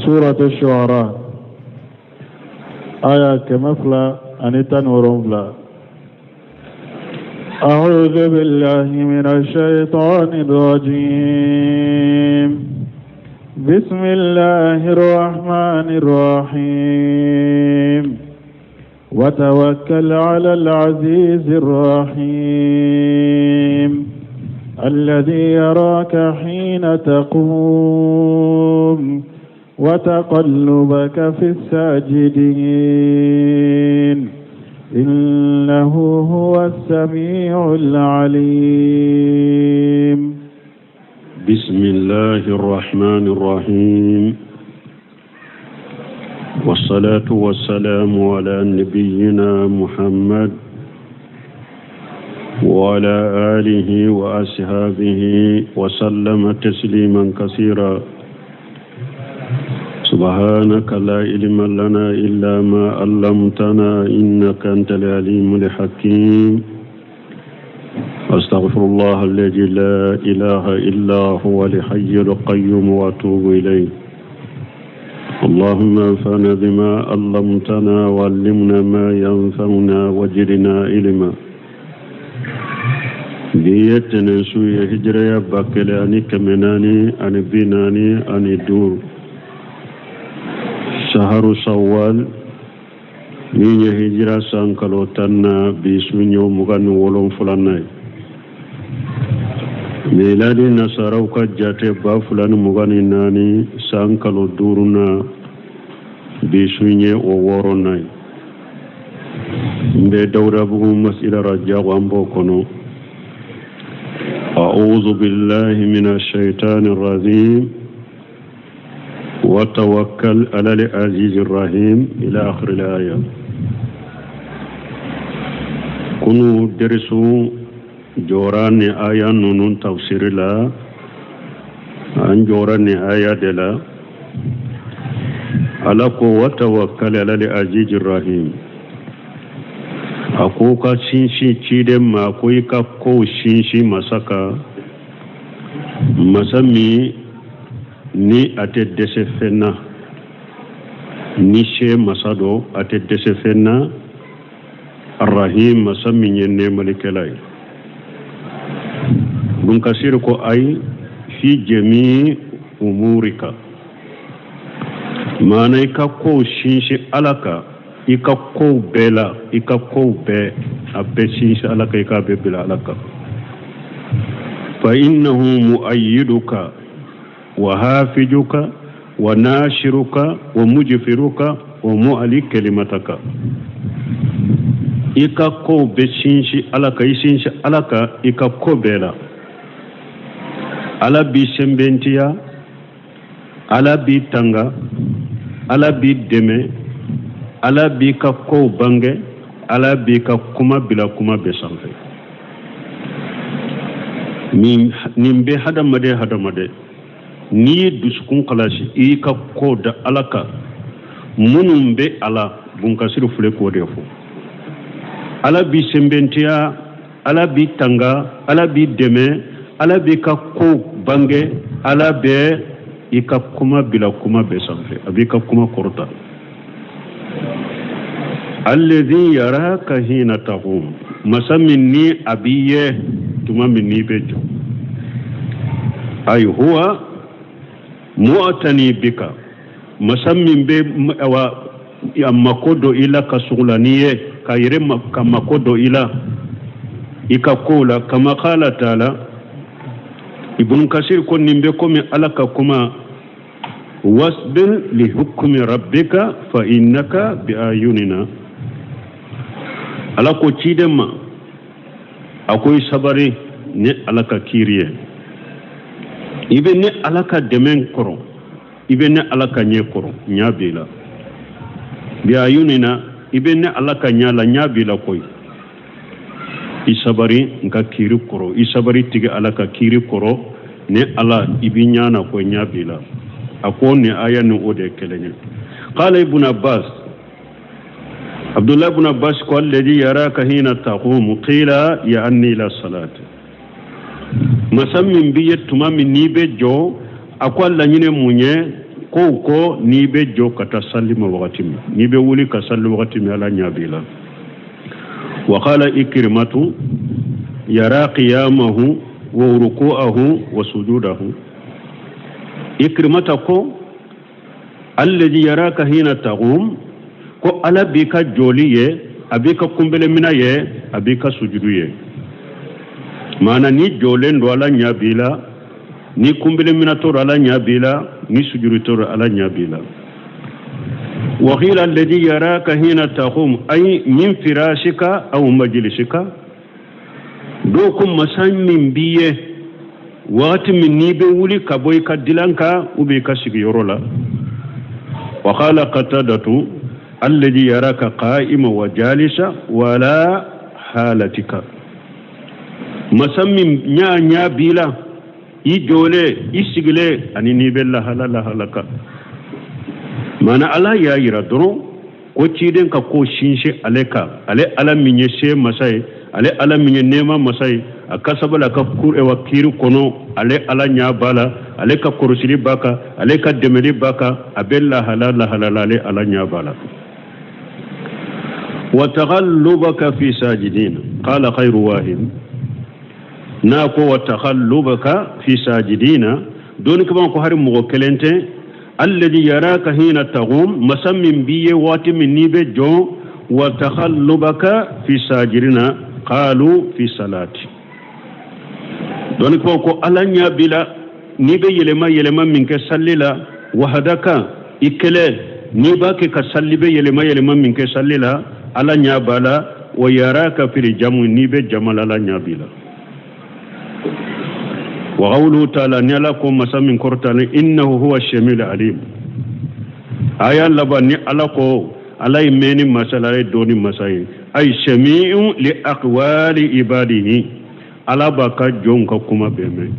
Suratu Shu'ara aya 217. أعوذ بالله من الشيطان الرجيم بسم الله الرحمن الرحيم وتوكل على العزيز الرحيم الذي يراك حين تقوم وتقلبك في الساجدين إنه هو السميع العليم. بسم الله الرحمن الرحيم، والصلاة والسلام على نبينا محمد وعلى آله وأصحابه وسلم تسليما كثيرا. سبحانك لا علم لنا إلا ما علمتنا إنك أنت العليم الحكيم. أستغفر الله الذي لا إله إلا هو الحي القيوم وأتوب إليه. اللهم انفعنا بما علمتنا وعلمنا ما ينفعنا وزدنا علما. Bi ye tɛnɛnsu ye, hijiraya 1445, saharu sawal, min ye hijira san kalo 10 na, bi su ye 27nan ye. Miladi nasaraw ka jate 2024 san kalo 5 na, bi su ye o 6nan ye. N bɛ Dawudabugu masjida Rajabu, an b'o kɔnɔ. أعوذ بالله من الشيطان الرجيم وتوكل على العزيز الرحيم إلى آخر الآية. Kunu derisu jɔra ni aya ninnu tafsiri la, an jɔra ni aya de la. Ala ko وتوكل على العزيز الرحيم. A ko ka sinsin ciden ma, ko i ka kow sinsin masa kan, masa min ni a tɛ dɛsɛ fɛn na, ni se masa dɔ, a tɛ dɛsɛ fɛn na, arahim, masa min ye nɛɛmalikɛla ye. Ibn Kasir ko أي في جميع أمورك, maana i ka kow sinsin Ala kan, i ka kow bɛɛ la, i ka kow bɛɛ, a bɛɛ sinsin Ala kan, i k'a bɛɛ bila Ala kan. فإنه مؤيدك وحافظك وناصرك ومظفرك ومعلي كلمتك. I ka kow bɛɛ sinsin Ala kan, i sinsin Ala kan i ka ko bɛɛ la, Ala b'i sɛnbɛntiya, Ala b'i tanga, Ala b'i dɛmɛ, Ala b'i ka kow bange, Ala b'i ka kuma bila kuma bɛɛ sanfɛ. Nin bɛ hadamaden, hadamaden n'i ye dusukun kalasi, i ka ko da Ala kan, minnu bɛ ala bunkasiri filɛ k'o de fɔ. Ala b'i sɛnbɛntiya, Ala b'i tanga, Ala b'i dɛmɛ, Ala b'i ka kow bange, Ala bɛ i ka kuma bila kuma bɛɛ sanfɛ, a b'i ka kuma kɔrɔta. الذي يراك حين تقوم, masa min ni a b'i ye tuma min n'i bɛ jɔ, أي هو معتني بك, masa min bɛ awa a mako dɔ i la, ka sugula n'i ye, ka yɛrɛ ka mako dɔ i la i ka kow la. كما قال تعالى, Ibn Kasir ko nin bɛ komi Ala ka kuma واصبر لحكم ربك فإنك بأعيننا. Ala ko ciden ma, a ko i sabari ni Ala ka kiiri ye, i bɛ ne Ala ka dɛmɛ kɔrɔ, i bɛ ne Ala ka ɲɛ kɔrɔ, ɲa b'i la. بأعيننا, i bɛ ne Ala ka ɲa la, ɲa b'i la koyi. I sabari n ka kiiri kɔrɔ, i sabari tigɛ Ala ka kiiri kɔrɔ, ni Ala i b'i ɲa na ko ɲa b'i la. A ko nin aya ni o de ye kelen ye. قال ابن عباس, Abdullah ibn Abbas ko الذي يراك حين تقوم قيل يعني إلى الصلاة, masa min b'i ye tuma min n'i bɛ jɔ. A ko a laɲini mun ye? Ko ko n'i bɛ jɔ ka taa sali ma wagati min, n'i bɛ wuli ka sali wagati min, Ala ɲɛ b'i la. Wa qala Ikrimatu yara qiyamahu wa ruku'ahu wa sujudahu. Ikrimata ko alladhi yaraka hina taqum, ko Ala b'i ka jɔli ye, a b'i ka kunbelemina ye, a b'i ka sujudu ye. Maana n'i jɔlen don, Ala ɲɛ b'i la, ni kunbeleminatɔ don, Ala ɲɛ b'i la, ni sujudutɔ don, Ala ɲɛ b'i la. Wa qila alladhi yaraka hina taqum ay min firashika aw majlisika. Dɔw ko masa min b'i ye wagati min n'i bɛ wuli ka bɔ i ka dilan kan ou bien i ka sigiyɔrɔ la. Wa qala Qatadatu alladhi yaraka qa'ima wa jalisa wala halatika. Masa min ɲa ɲa b'i la i jɔlen, i sigilen, ani n'i bɛ lahala lahala kan. Maana Ala y'a yira dɔrɔn ko ciden ka ko sinsin ale kan, ale Ala min ye se masa ye, ale Ala min ye nɛɛma masa ye, a ka sabali a ka wa kiiri kɔnɔ. Ale Ala ɲɛ b'a la, ale ka kɔrɔsili b'a kan, ale ka dɛmɛli b'a kan, a bɛ lahala lahala la, ale Ala ɲɛ b'a la. Wa taghallubaka fi sajidin qala khayru wahid. N'a ko wa taghallubaka fi sajidina, doni kaba ko hari mɔgɔ kelen tɛ. Alladhi yaraka hina taqum, masa min b'i ye waati min n'i bɛ jɔ. Wa taghallubaka fi sajidina qalu fi salati. Doni kaba ko Ala ɲɛ b'i la n'i bɛ yɛlɛma yɛlɛma min kɛ salli la, wahadaka, i kelen, n'i b'a kɛ ka salli bɛ yɛlɛma yɛlɛma min kɛ salli la, Ala ɲɛ b'a la. Wa yaraka fil jamu, n'i bɛ jama la, Ala ɲɛ b'i la. Wa qawluhu ta'ala, ni Ala ko masa min kɔrɔtalen, innahu huwa samiul alim. Aya laban ni Ala ko Ala ye mɛnni masa la, ala ye dɔnni masa ye. Ay sami'un li aqwali ibadihi, Ala b'a ka jɔnw ka kuma bɛɛ mɛn.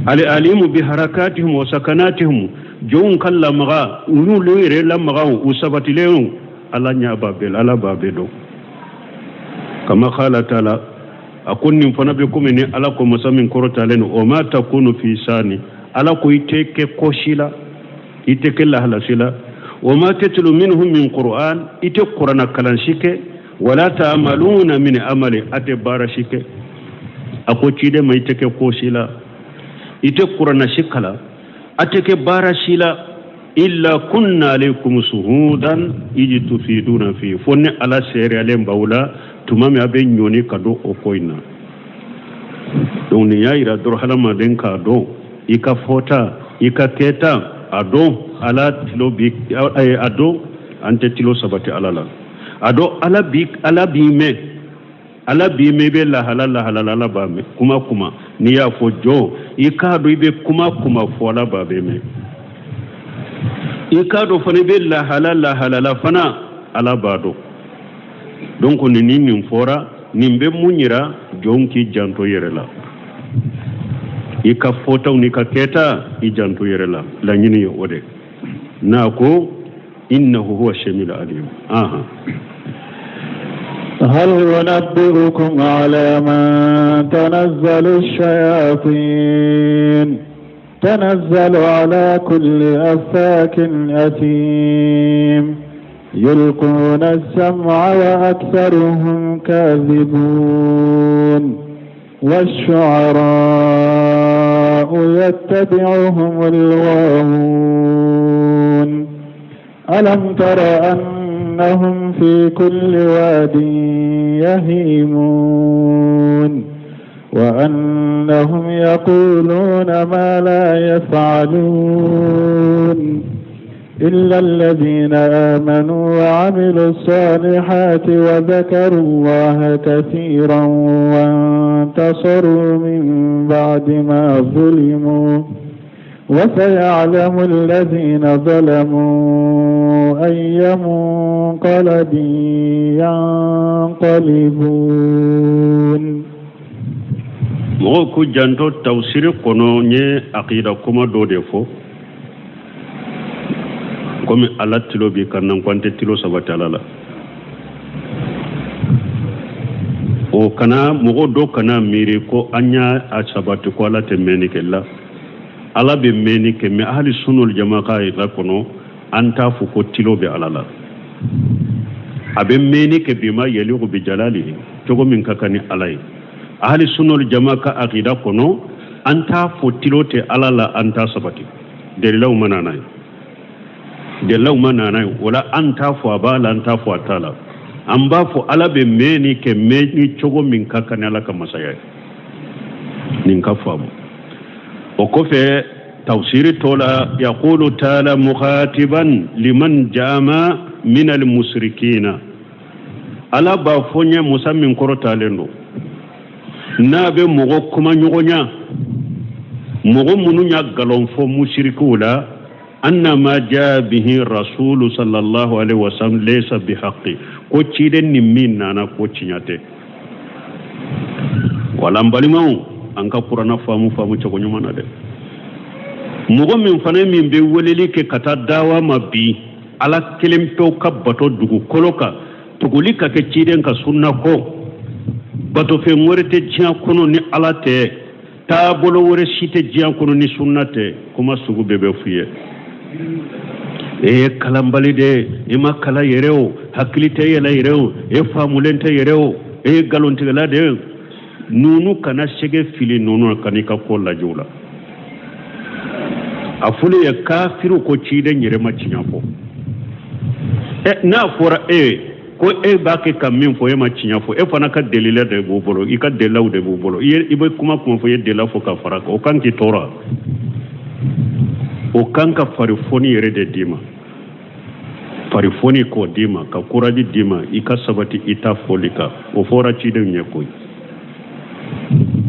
Al alimu bi harakatihim wa sakanatihim, jɔnw ka lamaga, u y'olu yɛrɛ lamaga, u sabatilen, Ala ɲɛ b'a bɛɛ la, Ala b'a bɛɛ dɔn. Kama qala ta'ala, a ko nin fana bɛ komi ni Ala ko masa min kɔrɔtalen don, o ma takunu fi sani, Ala ko i tɛ kɛ ko si la, i tɛ kɛ lahala si la. Wa ma tatlu minhu min qur'an, i tɛ kuranna kalan si kɛ. Wala ta'maluna min amali, a tɛ baara si kɛ. A ko ciden ma, i tɛ kɛ ko si la, i tɛ kuranna si kalan, a tɛ kɛ baara si la. Illa kunna alaykum suhudan iji tufiduna fi, fo ni Ala seereyalen b'aw la tuma min a bɛ ɲɔni ka don o ko in na. Donc nin y'a yira dɔrɔn hadamaden k'a dɔn i ka fɔta, i ka kɛta, a dɔn Ala tilo bi, a dɔn an tɛ tilo sabati Ala la, a dɔn Ala bi, Ala b'i mɛn, Ala b'i mɛn, i bɛ lahala lahala la, Ala b'a mɛn. Kuma kuma n'i y'a fɔ jɔn, i k'a dɔn i bɛ kuma kuma fɔ, Ala b'a bɛɛ mɛn. I k'a dɔn fana i bɛ lahala lahala la fana, Ala b'a dɔn. Donc nin ni nin fɔra, nin bɛ mun yira? Jɔn k'i janto yɛrɛ la, i ka fɔtaw n'i ka kɛta, i janto yɛrɛ la. Laɲini ye o de n'a ko innahu huwa samiul alim. Aha. هل أنبئكم على من تنزل الشياطين؟ تنزل على كل أفاك أثيم، يلقون السمع وأكثرهم كاذبون، والشعراء يتبعهم الغاوون. ألم تر أنهم في كل واد يهيمون، وأنهم يقولون ما لا يفعلون، إلا الذين آمنوا وعملوا الصالحات وذكروا الله كثيرا وانتصروا من بعد ما ظلموا، وسيعلم الذين ظلموا أي منقلب ينقلبون. Mɔgɔw k'u janto tafsiri kɔnɔ, n ye akida kuma dɔ de fɔ komi Ala tilo b'i kan na, ko an tɛ tilo sabati Ala la. O kana mɔgɔ dɔ kana miiri ko an y'a a sabati ko Ala tɛ mɛnni kɛ la. Ala bɛ mɛnni kɛ, mais ahali sunna wal jama ka akida kɔnɔ, an t'a fɔ ko tilo bɛ Ala la. A bɛ mɛnni kɛ bima yaliku bi jalalihi, cogo min ka kan ni Ala ye. Ahali sunna wal jama ka akida kɔnɔ, an t'a fɔ tilo tɛ Ala la, an t'a sabati. Dalilaw ma na n'a ye, dalilaw ma na n'a ye. O la an t'a fɔ a b'a la, an t'a fɔ a t'a la. An b'a fɔ Ala bɛ mɛnni kɛ mɛnni cogo min ka kan ni Ala ka masaya ye. Nin ka faamu. O kɔfɛ tafsiri tɔ la, yaqulu taala mukhatiban liman jama min almusrikina, Ala b'a fɔ n ye masa min kɔrɔtalen don, n'a bɛ mɔgɔ kuma ɲɔgɔnya, mɔgɔ minnu y'a nkalon fɔ musirikiw la, anna ma jaa bihi rasulu sallallahu alaihi wasallam laysa bihaqi, ko ciden ni min nana ko tiɲɛ tɛ. Wala n balimaw, an ka kurana faamu faamu cogo ɲuman na dɛ. Mɔgɔ min fana min bɛ weleli kɛ ka taa dawa ma bi, Ala kelen pewu ka bato dugukolo kan, tuguli ka kɛ ciden ka sunna kɔ, batofɛn wɛrɛ tɛ diɲɛ kɔnɔ ni Ala tɛ, taabolo wɛrɛ si tɛ diɲɛ kɔnɔ ni sunna tɛ, kuma sugu bɛɛ bɛ f'i ye. E ye kalanbali de ye, i ma kalan yɛrɛ o, hakili tɛ yɛlɛ yɛrɛ o, e faamulen tɛ yɛrɛ o, e ye nkalontigɛla de ye. Ninnu kana sɛgɛ fili ninnu na, kan'i ka ko lajɛ o la. A fɔlen ye kafiriw ko ciden yɛrɛ ma tiɲɛ fɔ. Ɛ, n'a fɔra e ye ko e b'a kɛ ka min fɔ, e ma tiɲɛ fɔ, e fana ka delila de b'u bolo, i ka delilaw de b'u bolo. I bɛ kuma kuma fɔ, i ye delila fɔ ka fara kan, o kan k'i tɔɔrɔ, o kan ka farifoni yɛrɛ de d'i ma, farifoni k'o d'i ma, ka kuraji d'i ma, i ka sabati i ta fɔli kan. O fɔra cidenw ye koyi.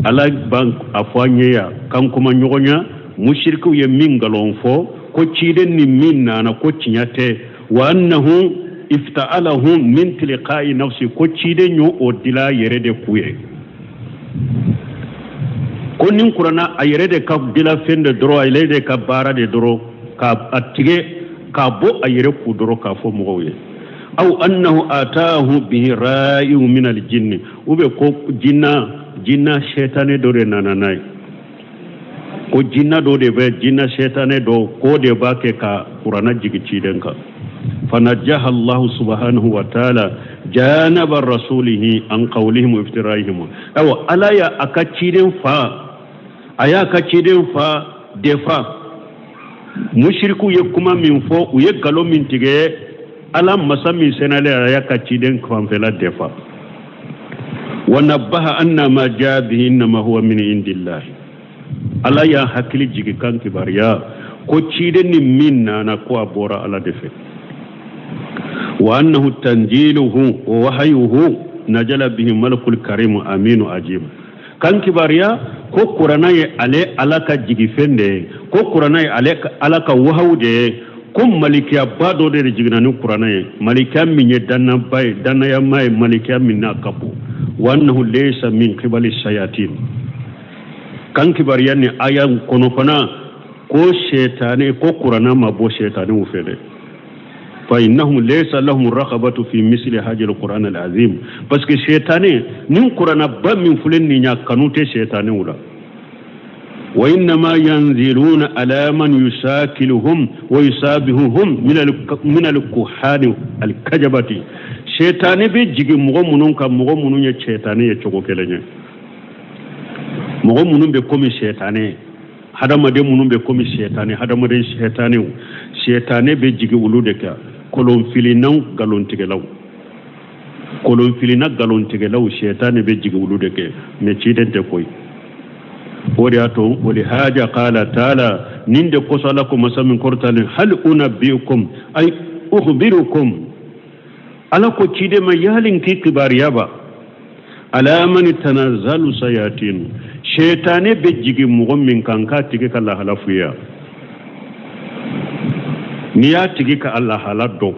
Ala b'an a fɔ an ye yan k'an kuma ɲɔgɔnya, musirikiw ye min nkalon fɔ ko ciden ni min nana ko tiɲɛ tɛ, wa annahu ifta'alahu min tilqa'i nafsi, ko ciden y'o o dila yɛrɛ de k'u ye, ko nin kurana a yɛrɛ de ka dilafɛn de dɔrɔn, a yɛrɛ de ka baara de dɔrɔn, ka a tigɛ k'a bɔ a yɛrɛ kun dɔrɔn k'a fɔ mɔgɔw ye. Aw annahu ataahu bihi ra'iu min aljinni, ou bien ko jinna sɛtanɛ dɔ de nana n'a ye, ko jinna dɔ de bɛ, jinna sɛtanɛ dɔ k'o de b'a kɛ ka kurana jigi ciden kan. Fanajjaha allahu subhanahu wa taala janaba rasulihi an qawlihim wa iftiraihim. Ayiwa, Ala y'a a ka ciden fa, a y'a ka ciden fa defa. Musirikiw ye kuma min fɔ, u ye nkalon min tigɛ, Ala masa min senalen, a y'a ka ciden fanfɛla defa. Wa nabbaha anna ma jaa bihi innama huwa min indillahi. Ala y'a hakili jigi kan kibaruya ko ciden ni min nana ko a bɔra Ala de fɛ. Wa annahu tanjiluhu wa wahayuhu najala bihi malakul karimu aminu ajib. Kan kibaruya ko kurana ye ale Ala ka jigifɛn de ye, ko kurana ye ale Ala ka wahawu de ye, ko malikiyaba dɔ de jiginna ni kurana ye, malikiya min ye dannaba ye, dannayama ye, malikiya min n'a ka bon. Wa annahu laysa min qibali shayatin. Kan kibaruya ni aya kɔnɔ fana ko sɛtanɛ, ko kurana ma bɔ sɛtanɛw fɛ dɛ. Fa innahum laysa lahum raghabatu fi misli hadha alquran alazim, parce que sɛtanɛ ni kurana ba min filɛ nin ya, kanu tɛ sɛtanɛw la. Wa innama yanziluna ala man yusakiluhum wa yusabihuhum min alkuhani alkajabati. Sɛtanɛ bɛ jigin mɔgɔ minnu kan, mɔgɔ minnu ye sɛtanɛ ye cogo kelen ye, mɔgɔ minnu bɛ komi sɛtanɛ, hadamaden minnu bɛ komi sɛtanɛ, hadamaden sɛtanɛw, sɛtanɛ bɛ jigin olu de kan, kolonfilinnaw, nkalontigɛlaw, kolonfilinna nkalontigɛlaw, sɛtanɛ bɛ jigin olu de kan, mais ciden tɛ koyi. O de y'a to walihaja qala taala, nin de kosɔn Ala ko masa min kɔrɔtalen, hal unabbiukum ay ukhbirukum, Ala ko ciden ma yali n k'i kibaruya ba, ala man tanazzalu sayatin, sɛtanɛ bɛ jigin mɔgɔ min kan, k'a tigi ka lahala f'u ye. N'i y'a tigi ka lahala dɔn,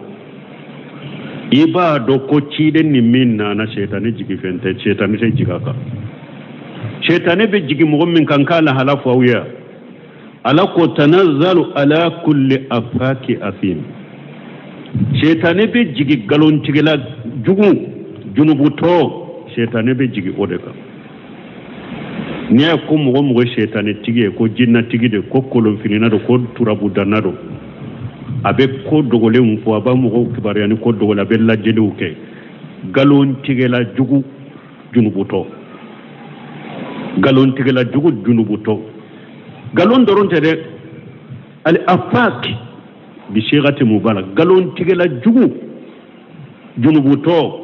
i b'a dɔn ko ciden ni min nana sɛtanɛ jigi fɛn tɛ, sɛtanɛ tɛ jigin a kan. Sɛtanɛ bɛ jigin mɔgɔ min kan, k'a lahala fɔ aw ye. Ala ko tanazzalu ala kulli afaki athim, sɛtanɛ bɛ jigin nkalontigɛla jugu, junubutɔ, sɛtanɛ bɛ jigin o de kan. N'i y'a ye ko mɔgɔ mɔgɔ setanetigi ye, ko jinnatigi de, ko kolonfilinna don, ko turabudanna don, a bɛ ko dogolenw fɔ, a b'a mɔgɔw kibaruya ni ko dogolen, a bɛ lajɛliw kɛ, nkalontigɛla jugu junubutɔ, nkalontigɛla jugu junubutɔ. Nkalon dɔrɔn tɛ dɛ, al afak bi sigati mubala, nkalontigɛla jugu junubutɔ,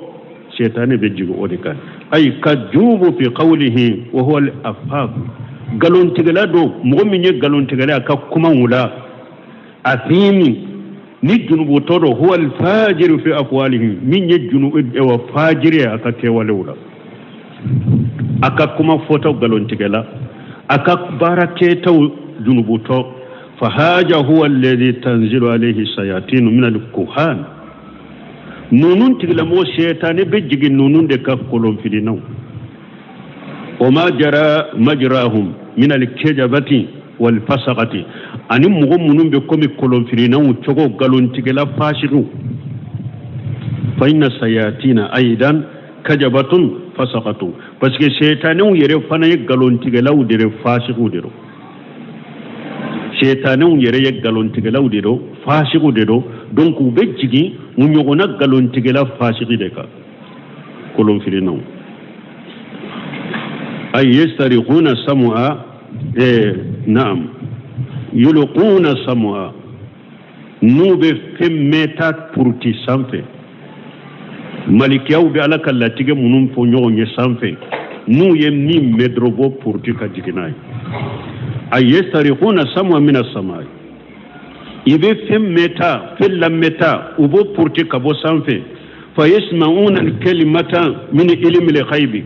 shetani bɛ jigin o de kan. Ayi kajubu fi qawlihi wa huwa al afak, nkalontigɛla don, mɔgɔ min ye nkalontigɛla a ka kumaw la, athimi ni junubutɔ don, huwa al fajiru fi aqwalihi, min ye junubu wa fajiri ye a ka kɛwalew la, a ka kuma fɔtaw nkalontigɛla, a ka baara kɛtaw junubutɔ. Fahaja huwa alladhi tanzilu alayhi sayatinu min al-kuhan, ninnu tigilamɔgɔ sɛtanɛ bɛ jigin ninnu de kan, kolonfilinnaw. Wa ma jara majrahum min al-kajabati wal fasaqati, ani mɔgɔ minnu bɛ komi kolonfilinnaw cogo, nkalontigɛla fasigiw. Fa inna sayatina aidan kajabatun fasaqatu, parce que sɛtanɛw yɛrɛ fana ye nkalontigɛlaw de ye, fasigiw de don. Sɛtanɛw yɛrɛ ye nkalontigɛlaw de don, fasigiw de don. Donc u bɛ jigin u ɲɔgɔnna nkalontigɛla fasigi de kan, kolonfilinnaw. Ay yastariquna sam'a, naam, yulquna sam'a, n'u bɛ fɛn mɛnta puruti sanfɛ, malikiyaw bɛ ala ka latigɛ minnu fɔ ɲɔgɔn ye sanfɛ, n'u ye min mɛn dɔrɔn, b'o puruti ka jigin n'a ye. A yastarikuna sam'a mina samai, i bɛ fɛn mɛnta, fɛn lamɛnta, u b'o puruti ka bɔ sanfɛ. Fa yasma'una al-kalimata min ilmi al-ghaibi,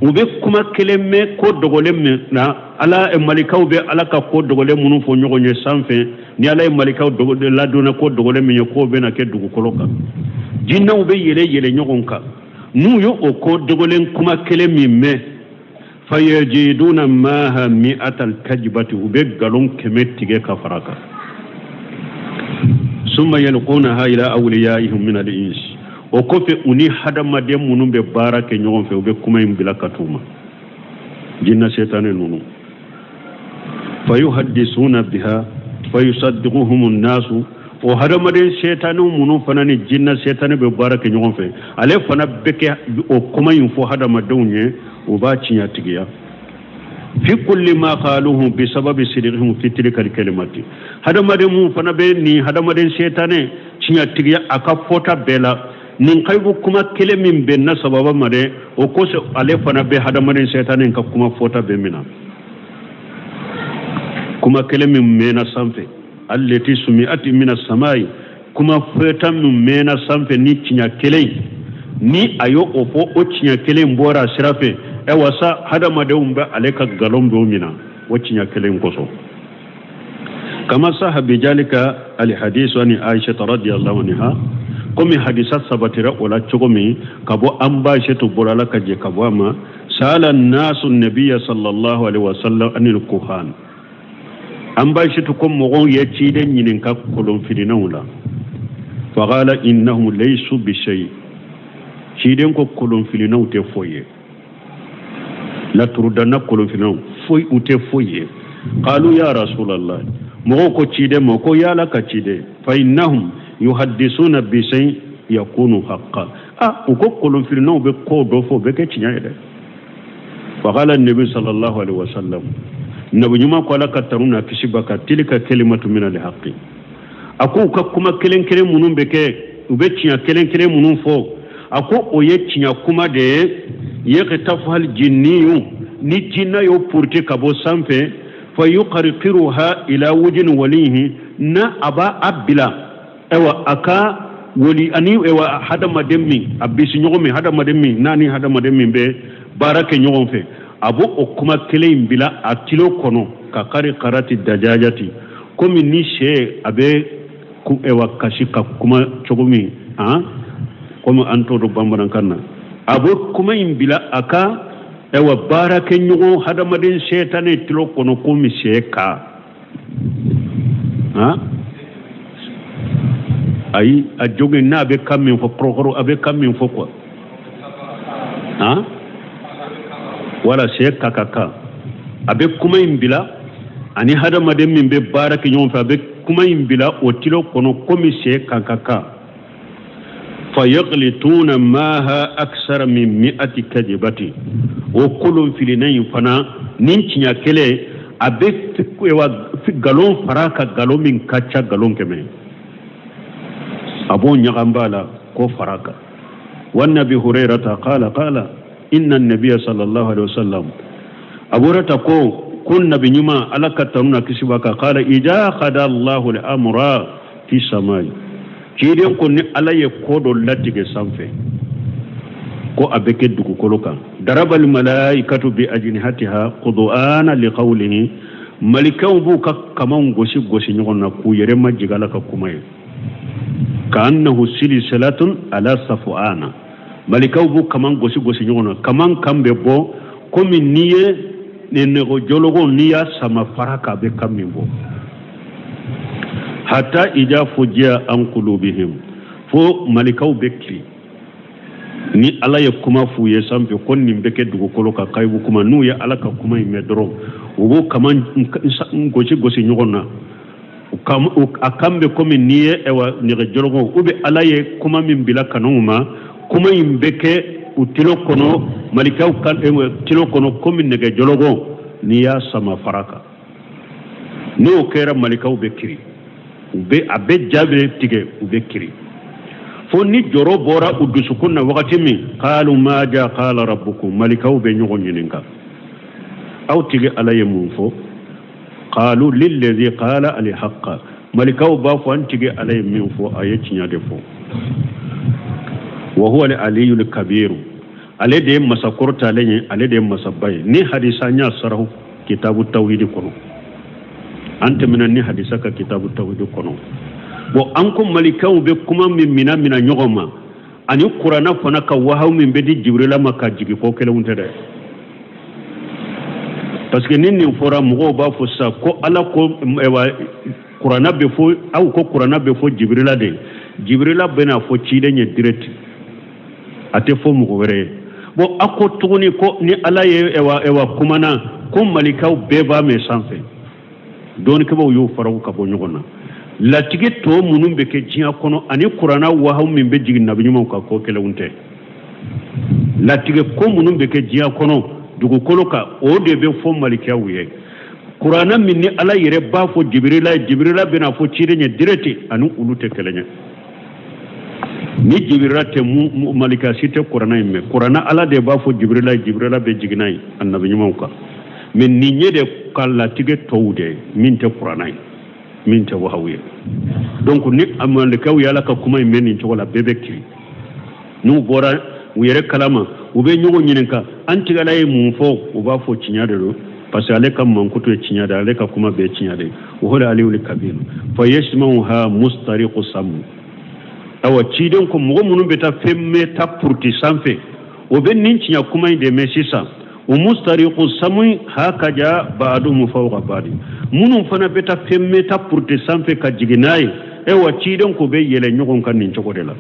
u bɛ kuma kelen mɛn ko dogolen min na, ala malikaw bɛ ala ka ko dogolen minnu fɔ ɲɔgɔn ye sanfɛ, ni ala ye malikaw ladonna ko dogolen min ye, k'o bɛna kɛ dugukolo kan, jinɛw bɛ yɛlɛ yɛlɛ ɲɔgɔn kan, n'u ye o ko dogolen kuma kelen min mɛn, fayajiduna maha mi'atal kajibati, u bɛ nkalon 100 tigɛ ka fara kan. Summa yalqunaha ila awliyaihim min al-ins, o kɔfɛ u ni hadamaden minnu bɛ baara kɛ ɲɔgɔn fɛ, u bɛ kuma in bila ka t'u ma, jinna setanɛ ninnu. Fayuhaddisuna biha fayusaddiquhum an-nasu, o hadamaden setanɛw minnu fana ni jinna setanɛ bɛ baara kɛ ɲɔgɔn fɛ, ale fana bɛ kɛ o kuma in fɔ hadamadenw ye, u b'a tiɲɛtigiya. Fi kulli ma qaluhu bi sababi sidqihim fi tilka al-kalimati, hadamaden mun fana bɛ nin hadamaden setanɛ tiɲɛtigiya a ka fɔta bɛɛ la, nin kayibu kuma kelen min bɛnna sababa ma dɛ, o kosɔn ale fana bɛ hadamaden setanɛ ka kuma fɔta bɛɛ minɛ. Kuma kelen min mɛnna sanfɛ, allati sumi'at mina samai, kuma fɔta min mɛnna sanfɛ ni tiɲɛ kelen, ni a y'o o fɔ, o tiɲɛ kelen bɔra a sira fɛ, ɛ wasa hadamadenw bɛ ale ka nkalon b'o minɛ o tiɲɛ kelen kosɔn. Kama saha bijalika alhadisu ani Aisha radiyallahu anha, komi hadisa sabatira o la cogo min ka bɔ an ba Aisha bolo, Ala ka jɛ ka bɔ a ma, sala nasu nabiya sallallahu alaihi wasallam anil kuhan, an ba Aisha ko mɔgɔw ye ciden ɲininka kolonfilinnaw la, faqala innahum laysu bishay, ciden ko kolonfilinnaw tɛ foyi ye, laturudanna kolonfilinnaw foyi, u tɛ foyi ye. Qalu ya rasulallah, mɔgɔw ko ciden ma ko yala ka ciden, fa innahum yuhaddisuna bishay yakunu haqqa, ah, u ko kolonfilinnaw bɛ ko dɔ fɔ, o bɛ kɛ tiɲɛ ye dɛ. Faqala nabi sallallahu alaihi wasallam, nabi ɲuman ko Ala ka tanu n'a kisi ba kan, tilka kalimatu min alhaqi, a ko u ka kuma kelen kelen minnu bɛ kɛ, u bɛ tiɲɛ kelen kelen minnu fɔ, a ko o ye tiɲɛ kuma de ye. Yaqtafuha aljinniyu, ni jinna y'o puruti ka bɔ sanfɛ, fa yuqarqiruha ila wujin walihi, na a b'a a bila ayiwa a ka wali ani ayiwa hadamaden min a bisiɲɔgɔn min, hadamaden min n'a ni hadamaden min bɛ baara kɛ ɲɔgɔn fɛ, a b'o o kuma kelen in bila a tilo kɔnɔ, ka kari karati dajajati, komi ni sɛ a bɛ ayiwa kasi ka kuma cogo min, han, komi an t'o dɔn bamanankan na, a b'o kuma in bila a ka ayiwa baarakɛɲɔgɔn hadamaden sɛtanɛ tilo kɔnɔ, komi sɛ ka, han, ayi, a jogin n'a bɛ kan min fɔ, kɔrɔkɔrɔ a bɛ kan min fɔ quoi, han, wala sɛ ka ka kan. A bɛ kuma in bila ani hadamaden min bɛ baara kɛ ɲɔgɔn fɛ, a bɛ kuma in bila o tilo kɔnɔ komi sɛ kan ka kan. Fayaglituna maha aksara min mi'ati kadibati. O kolon filina in fana ni tiɲɛ kelen, a bɛ nkalon fara kan, nkalon min ka ca nkalon 100, a b'o ɲagamba la k'o fara kan. Wa an abi hurairata qala qala inna nabiya sallallahu alaihi wasallam, abu hurairata ko nabi ɲuman, Ala ka tanu na kisi b'a kan, qala idha qada Allahu al-amra fi samai, ciden ko ni Ala ye ko dɔ latigɛ sanfɛ ko a bɛ kɛ dugukolo kan, darabal malaikatu bi ajnihatiha qudu'ana liqawlihi, malikaw b'u ka kamanw gosi gosi ɲɔgɔn na k'u yɛrɛ majigin Ala ka kuma ye, ka'annahu silsilatun ala safu'ana. Malikaw b'u kaman gosi gosi ɲɔgɔn na, kaman kan bɛ bɔ komi n'i ye nɛgɛ jɔlɔgɔ, n'i y'a sama fara k'a bɛ kan min bɔ. Hata ida fujiya an kulubihim, fo malikaw bɛ kiri ni Ala ye kuma f'u ye sanfɛ ko nin bɛ kɛ dugukolo kan, kayibu kuma. N'u ye Ala ka kuma in mɛn dɔrɔn, u b'u kaman gosi gosi ɲɔgɔn na, a kan bɛ komi n'i ye ɛwa nɛgɛ jɔlɔkɔ. U bɛ Ala ye kuma min bila kanu ma, kuma in bɛ kɛ u tulo kɔnɔ, malikaw ka tulo kɔnɔ komi nɛgɛ jɔlɔkɔ n'i y'a sama fara kan. N'o kɛra, malikaw bɛ kiri, u bɛ a bɛ ja bɛ tigɛ, u bɛ kiri fo ni jɔrɔ bɔra u dusukun na wagati min. Qalu maja qala rabbukum, malikaw bɛ ɲɔgɔn ɲininka, aw tigi Ala ye mun fɔ? Qalu lillazi qala alhaqqa, malikaw b'a fɔ an tigi Ala ye min fɔ, a ye tiɲɛ de fɔ. Wa huwa al-aliyyul kabiru, ale de ye masa kɔrɔtalen ye, ale de ye masaba ye. Ni hadisa n y'a sarahu kitabu tawhidi kɔnɔ, an tɛmɛna ni hadisa ka kitabu tawhidi kɔnɔ. Bon, an ko malikaw bɛ kuma min mina mina ɲɔgɔn ma ani kuranna fana ka wahaw min bɛ di Jibirila ma ka jigin, ko kelenw tɛ dɛ. Parce que ni nin fɔra, mɔgɔw b'a fɔ sisan ko Ala ko kuranna bɛ fɔ, aw ko kuranna bɛ fɔ Jibirila de, Jibirila bɛna fɔ ciden ye direct, a tɛ fɔ mɔgɔ wɛrɛ ye. Bon, a ko tuguni ko ni Ala ye ɛwa kumana ko malikaw bɛɛ b'a mɛn sanfɛ. Dɔnnikɛbaaw y'o faraw ka bɔ ɲɔgɔn na. Latigɛ tɔ minnu bɛ kɛ diɲɛ kɔnɔ ani kuranna wahaw min bɛ jigin nabi ɲumanw kan, ko kelenw tɛ. Latigɛ ko minnu bɛ kɛ diɲɛ kɔnɔ dugukolo kan, o de bɛ fɔ malikaw ye. Kuranna min ni Ala yɛrɛ b'a fɔ Jibirila ye, Jibirila bɛna fɔ ciden ye direct, ani olu tɛ kelen ye. Ni Jibirila tɛ, malika si tɛ kuranna in mɛn. Kuranna, Ala de b'a fɔ Jibirila ye, Jibirila bɛ jigin n'a ye a nabi ɲumanw kan. Mais nin ye de ka latigɛ tɔw de ye min tɛ kuranna ye, min tɛ wahawu ye. Donc ni malikaw ye Ala ka kuma in mɛn nin cogo la, bɛɛ bɛ kiri. N'u bɔra u yɛrɛ kalama, u bɛ ɲɔgɔn ɲininka, an tigi Ala ye mun fɔ? U b'a fɔ tiɲɛ de don, parce que ale ka mankutu ye tiɲɛ de, ale ka kuma bɛɛ tiɲɛ de. Wa huwa aliyul kabir fa yasma'uha mustariqu samu. Awa, ciden ko mɔgɔ minnu bɛ taa fɛn mɛn ta puruti sanfɛ, o bɛ nin tiɲɛ kuma in de mɛn sisan. O mustariqu samu hakaja ba'duhum fawqa ba'di, minnu fana bɛ taa fɛn mɛn ta puruti sanfɛ ka jigin n'a ye, ayiwa, ciden ko bɛ yɛlɛ ɲɔgɔn kan nin cogo de la.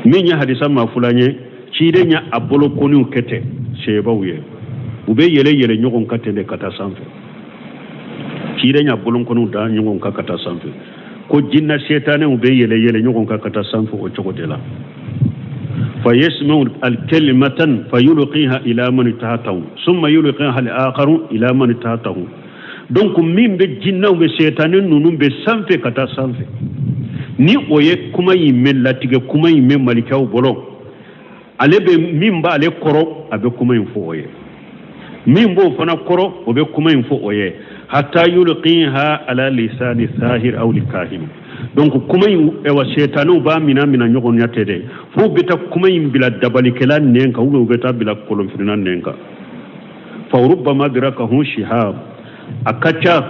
Min ye hadisa maa fulan ye, ciden ye a bolokɔniw kɛ ten sebaw ye, u bɛ yɛlɛ yɛlɛ ɲɔgɔn kan ten de ka taa sanfɛ. Ciden y'a bolokɔniw da ɲɔgɔn kan ka taa sanfɛ, ko jinna setanɛw bɛ yɛlɛ yɛlɛ ɲɔgɔn kan ka taa sanfɛ o cogo de la. Fa yasma'u al-kalimatan fa yulqiha ila man tahtahu summa yulqiha al-akharu ila man tahtahu. Donc min bɛ jinnaw bɛ setanɛ ninnu bɛ sanfɛ ka taa sanfɛ, ni o ye kuma in mɛn, latigɛ kuma in mɛn malikaw bolo, ale bɛ min b'ale kɔrɔ, a bɛ kuma in fɔ o ye, min b'o fana kɔrɔ, o bɛ kuma in fɔ o ye, hatta yulqiha ala lisani sahir aw likahin. Donc kuma in, ɛwa, setanɛw b'a mina mina ɲɔgɔn ɲɛ tɛ dɛ, f'u bɛ taa kuma in bila dabalikɛla nɛn kan, ou bien u bɛ taa bila kolonfirinna nɛn kan. Fa rubbama adrakahu shihab, a ka ca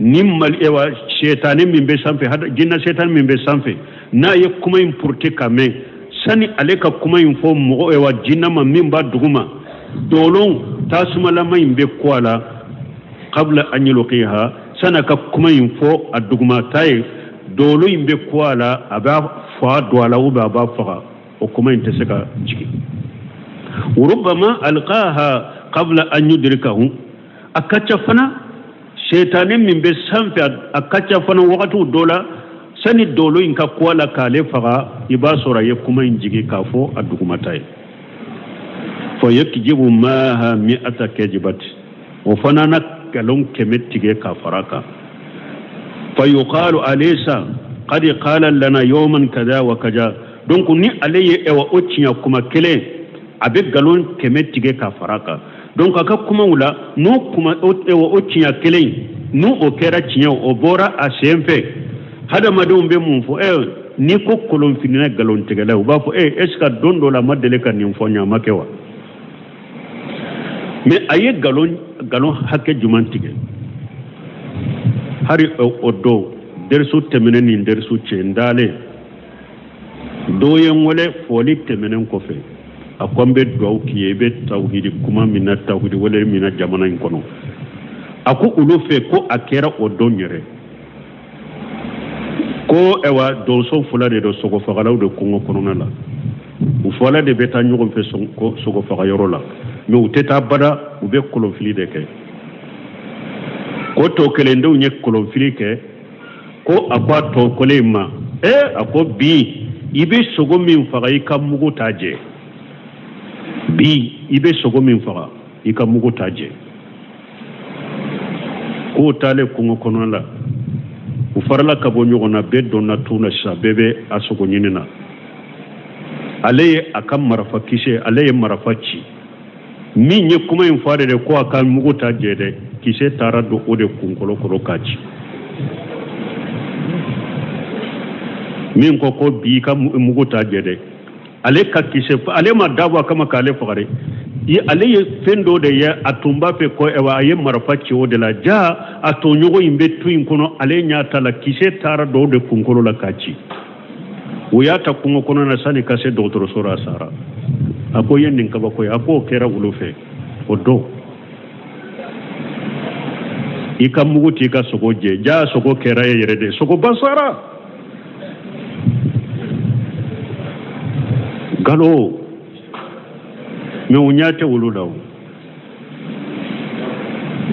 ni mali, ɛwa, setanɛ min bɛ sanfɛ, jinna setanɛ min bɛ sanfɛ, n'a ye kuma in puruti ka mɛn, sani ale ka kuma in fɔ mɔgɔ, ɛwa, jinna ma min b'a duguma, dolon tasumalama in bɛ ko a la qabla an yulqiha, sani a ka kuma in fɔ a duguma ta ye, dolo in bɛ ko a la, a b'a fa don a la ou bien a b'a faga, o kuma in tɛ se ka jigin. Rubbama alqaha qabla an yudrikahu. A ka ca fana setani min bɛ sanfɛ, a ka ca fana wagatiw dɔ la, sani dolo in ka kun a la k'ale faga, i b'a sɔrɔ a ye kuma in jigin k'a fɔ a dugumata ye. Fa yakjibu maaha mi'ata kajibati, o fana na nkalon 100 tigɛ ka fara kan. Fa yuqalu alaysa qad qala lana yawman kaza wa kaza. Donc ni ale ye ɛwa o tiɲɛ kuma kelen, a bɛ nkalon 100 tigɛ ka fara kan. Donc a ka kumaw la, n'o kuma o tiɲɛ kelen, n'o o kɛra tiɲɛ, o bɔra a sen fɛ, hadamadenw bɛ mun fɔ? N'i ko kolonfilinna nkalontigɛla, u b'a fɔ est ce que don dɔ la a ma deli ka nin fɔ n ye, a ma kɛ wa? Mais a ye nkalon hakɛ jumɛn tigɛ? Hari o don derisu tɛmɛnen ni derisu cɛ, n dalen, dɔ ye n wele fɔli tɛmɛnen kɔfɛ, a ko n bɛ dugawu k'i ye, i bɛ tawhidi kuma min na, tawhidi wele min na jamana in kɔnɔ. A ko olu fɛ ko a kɛra o don yɛrɛ ko ɛwa donso fila de don, sogofagalaw de kungo kɔnɔna la, u fɔla de bɛ taa ɲɔgɔn fɛ sogofagayɔrɔ la, mais u tɛ taa bada, u bɛ kolonfili de kɛ. Ko tɔ kelendenw ye kolonfili kɛ, ko a ko a tɔ kelen ma, a ko bi i bɛ sogo min faga, i ka mugu t'a jɛ. Bi i bɛ sogo min faga, i ka mugu t'a jɛ. K'o taalen kungo kɔnɔ la, u farala ka bɔ ɲɔgɔn na, bɛɛ donna tu na sisan, bɛɛ bɛ a sogo ɲini na. Ale ye a ka marifa kisɛ, ale ye marifa ci. Min ye kuma in fɔ a de ko a ka mugu t'a jɛ dɛ, kisɛ taara don o de kunkolo kɔrɔ k'a ci. Min ko ko bi i ka mugu t'a jɛ dɛ, ale ka kisɛ, ale ma dabɔ a kama k'ale faga dɛ, ale ye fɛn dɔ de ye, a tun b'a fɛ ko a ye marifa ci o de la, ja a tɔɲɔgɔn in bɛ tu in kɔnɔ, ale ɲɛ t'a la, kisɛ taara don o de kunkolo la k'a ci. U y'a ta kungo kɔnɔ na, sani ka se dɔgɔtɔrɔso la, a sara. A ko ye nin kabako ye. A k'o kɛra olu fɛ o don. I ka mugu t'i ka sogo jɛ, ja sogo kɛra e yɛrɛ de, sogoba sara. Galo mais u ɲɛ tɛ olu la o.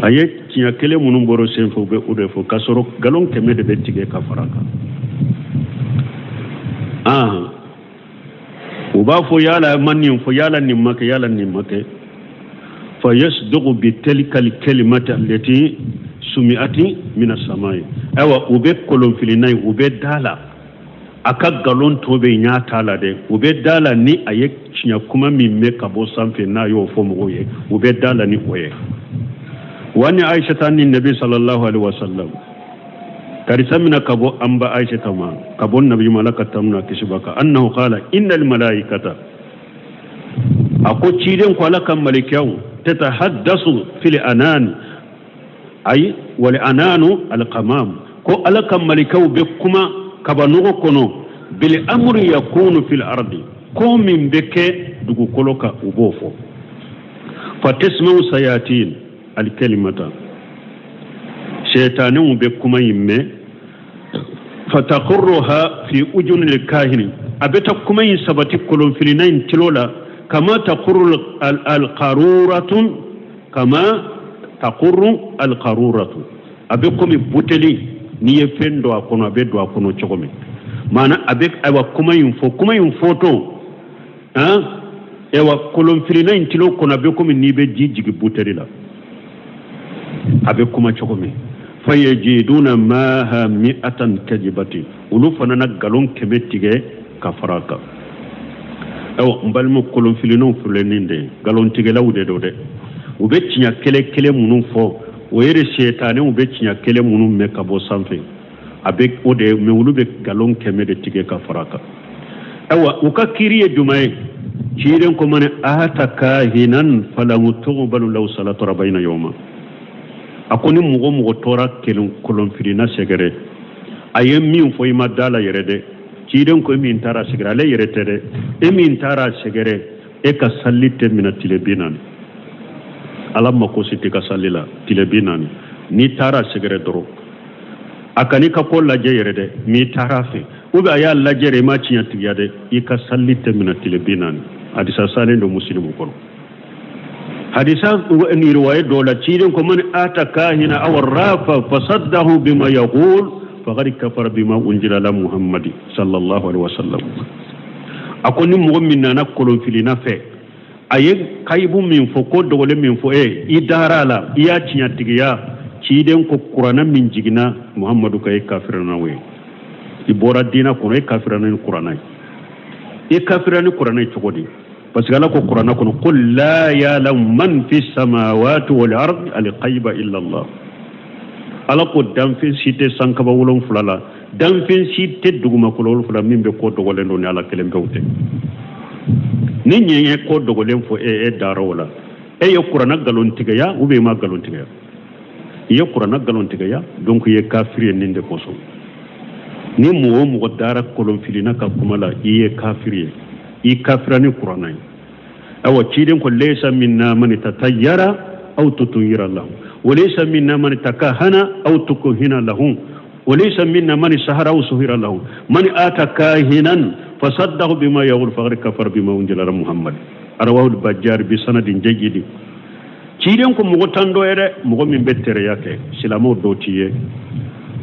A ye tiɲɛ kelen minnu bɔra sen fɛ, u bɛ o de fɔ, k'a sɔrɔ nkalon 100 de bɛ tigɛ ka fara kan. U b'a fɔ yala ma nin fɔ, yala nin ma kɛ, yala nin ma kɛ. Fa yasduqu bi tilka alkalimati allati sumi'ati min as-samai. Ayiwa, u bɛ kolonfilina ye, u bɛ da la a ka nkalon tɔ bɛ ɲɛ t'a la dɛ, u bɛ da la ni a ye tiɲɛ kuma min mɛn ka bɔ sanfɛ, n'a y'o fɔ mɔgɔw ye, u bɛ da la ni o ye. Wa ni Aisha ni Nabi sallallahu alaihi wasallam, karisa mina ka bɔ an ba Aisha ma, ka bɔ Nabi ma, Ala ka tanu n'a kisi b'a kan, annahu qala innal malaikata, a ko ciden ko Ala ka malikaw tatahaddasu fil anan, ayi wal ananu al qamam, ko Ala ka malikaw bɛ kuma kabanɔgɔ kɔnɔ, bil amri yakunu fil ardi, ko min bɛ kɛ dugukolo kan, u b'o fɔ. Fa tasma'u sayatin al kalimata, sɛtanɛw bɛ kuma in mɛn, fataqurruha fi ujunil kahini, a bɛ taa kuma in sabati kolonfilina in tulo la, kama taqurru al qaruratun, kama taqurru al qaruratu, a bɛ komi buteli n'i ye fɛn don a kɔnɔ, a bɛ don a kɔnɔ cogo min. Maana a bɛ ayiwa kuma in fɔ, kuma in fɔtɔ han, ayiwa kolonfilina in tulo kɔnɔ, a bɛ komi n'i bɛ ji jigin buteli la, a bɛ kuma cogo min. Fayajiduna maha mi'atan kajibati, olu fana na nkalon 100 tigɛ ka fara a kan. Ayiwa n balima kolonfilinw filɛ nin de ye, nkalontigɛlaw de don dɛ. U bɛ tiɲɛ kelen kelen minnu fɔ, o yɛrɛ setanɛw bɛ tiɲɛ kelen minnu mɛn ka bɔ sanfɛ, a bɛ o de mɛ, olu bɛ nkalon 100 de tigɛ ka fara a kan. Ayiwa u ka kiiri ye jumɛn ye? Ciden ko man ata kahinan falan tuqbalu lahu salatu arba'ina yawma, a ko ni mɔgɔ mɔgɔ tora kelen kolonfilina sɛgɛrɛ, a ye min fɔ i ma da la yɛrɛ dɛ. Ciden ko e min taara sɛgɛrɛ, ale yɛrɛ tɛ dɛ, e min taara sɛgɛrɛ, e ka sali tɛ minɛ tile 40. Ala mako si t'i ka sali la tile 40. N'i taara sɛgɛrɛ dɔrɔn, a kan'i ka ko lajɛ yɛrɛ dɛ, n'i taara fɛ ou bien a y'a lajɛ yɛrɛ, i ma tiɲɛ tigiya dɛ, i ka sali tɛ minɛ tile 40. Hadisa salen don Musilimu kɔnɔ. Hadisa ni riwaya dɔ la, ciden ko man ata kahina aw arrafa fasaddahu bima yaqul faqad kafara bima unzila ala Muhammadi sallallahu alaihi wasallam. A ko ni mɔgɔ min nana kolonfilina fɛ, a ye kayibu min fɔ, ko dogolen min fɔ e i dara a la, i y'a tiɲɛtigiya, ciden ko kuranɛ min jiginna Muhammadu kan, e kafira n'o ye, i bɔra diinɛ kɔnɔ, e kafira ni kuranɛ ye. I kafira ni kuranɛ ye cogo di? Parce que Ala ko kuranɛ kɔnɔ ko la ya'lamu man fi samawati wal ardi al ghaiba illa Allah. Ala ko danfɛn si tɛ sankaba 7 la, danfɛn si tɛ dugumakolo 7 min bɛ ko dogolen dɔn ni Ala kelen pewu tɛ. Ni ɲɛ ye ko dogolen fɔ e, e dara o la, e ye kuranɛ nkalontigiya ou bien i ma nkalontigiya? I ye kuranɛ nkalontigiya, donc i ye kafiri ye. Nin de kosɔn, ni mɔgɔ o mɔgɔ dara kolonfilina ka kuma la, i ye kafiri ye, i kafira ni kuranɛ ye. Awa, ciden ko laysa minna man tatayyara aw tutuyira lahu wa laysa minna man takahana aw tukuhina lahu wa laysa minna man sahara aw suhira lahu man ata kahinan fasaddahu bima yaqul faqad kafara bima unzila ala Muhammad. Rawahu al-Bajjari bi sanadin jayyid. Ciden ko mɔgɔ t'an dɔ ye dɛ, mɔgɔ min bɛ tɛrɛya kɛ, silamɛw dɔw t'i ye,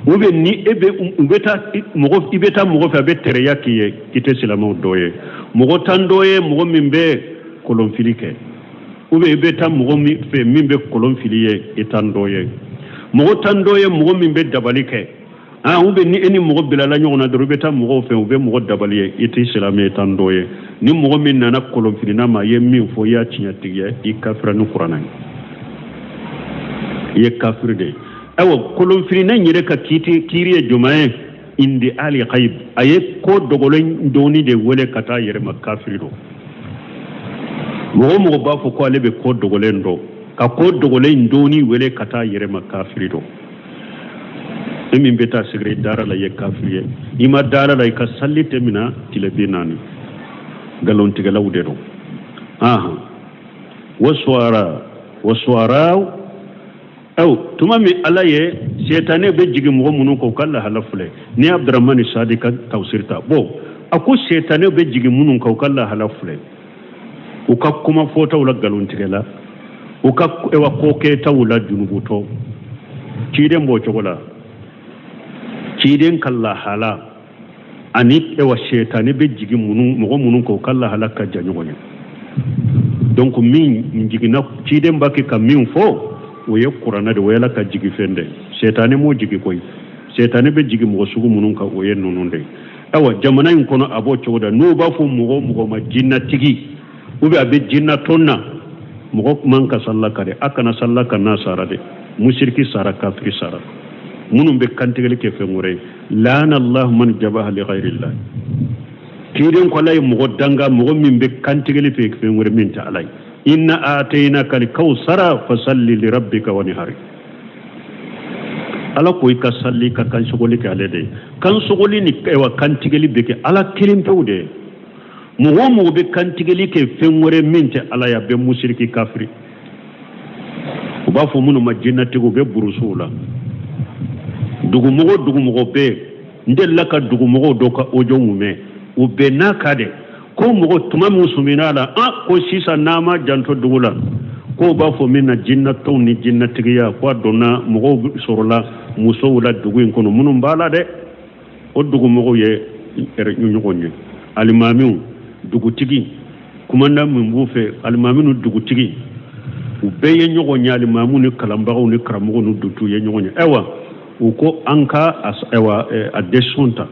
ou bien ni e bɛ u bɛ taa mɔgɔ, i bɛ taa mɔgɔ fɛ, a bɛ tɛrɛya k'i ye, i tɛ silamɛw dɔ ye. Mɔgɔ t'an dɔ ye, mɔgɔ min bɛ kolonfili kɛ, ou bien i bɛ taa mɔgɔ min fɛ min bɛ kolon fili ye, i t'an dɔ ye. Mɔgɔ t'an dɔ ye, mɔgɔ min bɛ dabali kɛ, ah, ou bien ni e ni mɔgɔ bilala ɲɔgɔn na dɔrɔn, i bɛ taa mɔgɔw fɛ, u bɛ mɔgɔ dabali ye, i tɛ silamɛ, i t'an dɔ ye. Ni mɔgɔ min nana kolonfilina ma, i ye min fɔ, i y'a tiɲɛtigiya, i kafira ni kuranɛ ye, i ye kafiri de ye. Ayiwa, kolonfilina in yɛrɛ ka kiiti kiiri ye jumɛn ye? Indi ali ghaib, a ye ko dogolen dɔnni de wele ka taa yɛrɛ ma, kafiri don. Mɔgɔ o mɔgɔ b'a fɔ ko ale bɛ ko dogolen dɔn, ka ko dogolen dɔnni wele ka taa yɛrɛ ma, kafiri don. E min bɛ taa sɛgɛrɛ dara la, i ye kafiri ye. I ma dara la, i ka sali tɛ minɛ tile 40. Nkalontigɛlaw de don. Ahan, wasuwara wasuwara. Aw tuma min Ala ye setanɛ bɛ jigin mɔgɔ minnu kan, u ka lahala filɛ. Ni Abdramani Sadi ka tafsir ta, bon, a ko setanɛ bɛ jigin minnu kan, u ka lahala filɛ, u ka kuma fɔtaw la nkalontigɛla, u ka ewa ko kɛtaw la junubutɔ. Ciden b'o cogo la, ciden ka lahala ani ewa setani bɛ jigin minnu mɔgɔ minnu kan, u ka lahala ka jan ɲɔgɔn ye. Donc min jiginna ciden b'a kɛ ka min fɔ, o ye kuranɛ de, o ye Ala ka jigi fɛn de. Setani m'o jigi koyi. Setani bɛ jigin mɔgɔ sugu minnu kan, o ye ninnu de ye. Ayiwa, jamana in kɔnɔ, a b'o cogo da. N'u b'a fɔ mɔgɔ o mɔgɔ ma jinnatigi, ou bien a bɛ jinnatɔn na, mɔgɔ man ka salila ka dɛ, a kana salila ka n'a sara dɛ. Musiriki sara, kafiri sara, minnu bɛ kantigɛli kɛ fɛn wɛrɛ ye. Laana Allahu man jabaha li ghayrillah. Ciden ko Ala ye mɔgɔ danga, mɔgɔ min bɛ kantigɛli fɛ fɛn wɛrɛ min tɛ Ala ye. Inna atainaka alkawsara fasalli li rabbika wanhar. Ala ko i ka sali, ka kansogoli kɛ ale de ye. Kansogoli ni ewa kantigɛli bɛ kɛ Ala kelen pewu de ye. Mɔgɔ o mɔgɔ bɛ kantigɛli kɛ fɛn wɛrɛ min tɛ Ala ye, a bɛ musiriki, kafiri. U b'a fɔ minnu ma jinnatigiw, u bɛ burusuw la. Dugumɔgɔ bɛɛ, n delila ka dugumɔgɔw dɔ ka audio mɛn, u bɛn n'a kan de ko mɔgɔ tuma min sɔmina la, an ko sisan n'an ma janto dugu la, k'o b'a fɔ min na jinnatɔnw ni jinnatigiya, ko a donna mɔgɔw sɔrɔla musow la dugu in kɔnɔ minnu b'a la dɛ. O dugumɔgɔw ye ɲɔgɔn ye, alimamiw, dugutigi, kumanda min b'u fɛ, alimami ni dugutigi, u bɛɛ ye ɲɔgɔn ye, alimamiw ni kalanbagaw ni karamɔgɔw ni dutigiw ye ɲɔgɔn ye. Ayiwa, u ko an ka ayiwa a décision ta.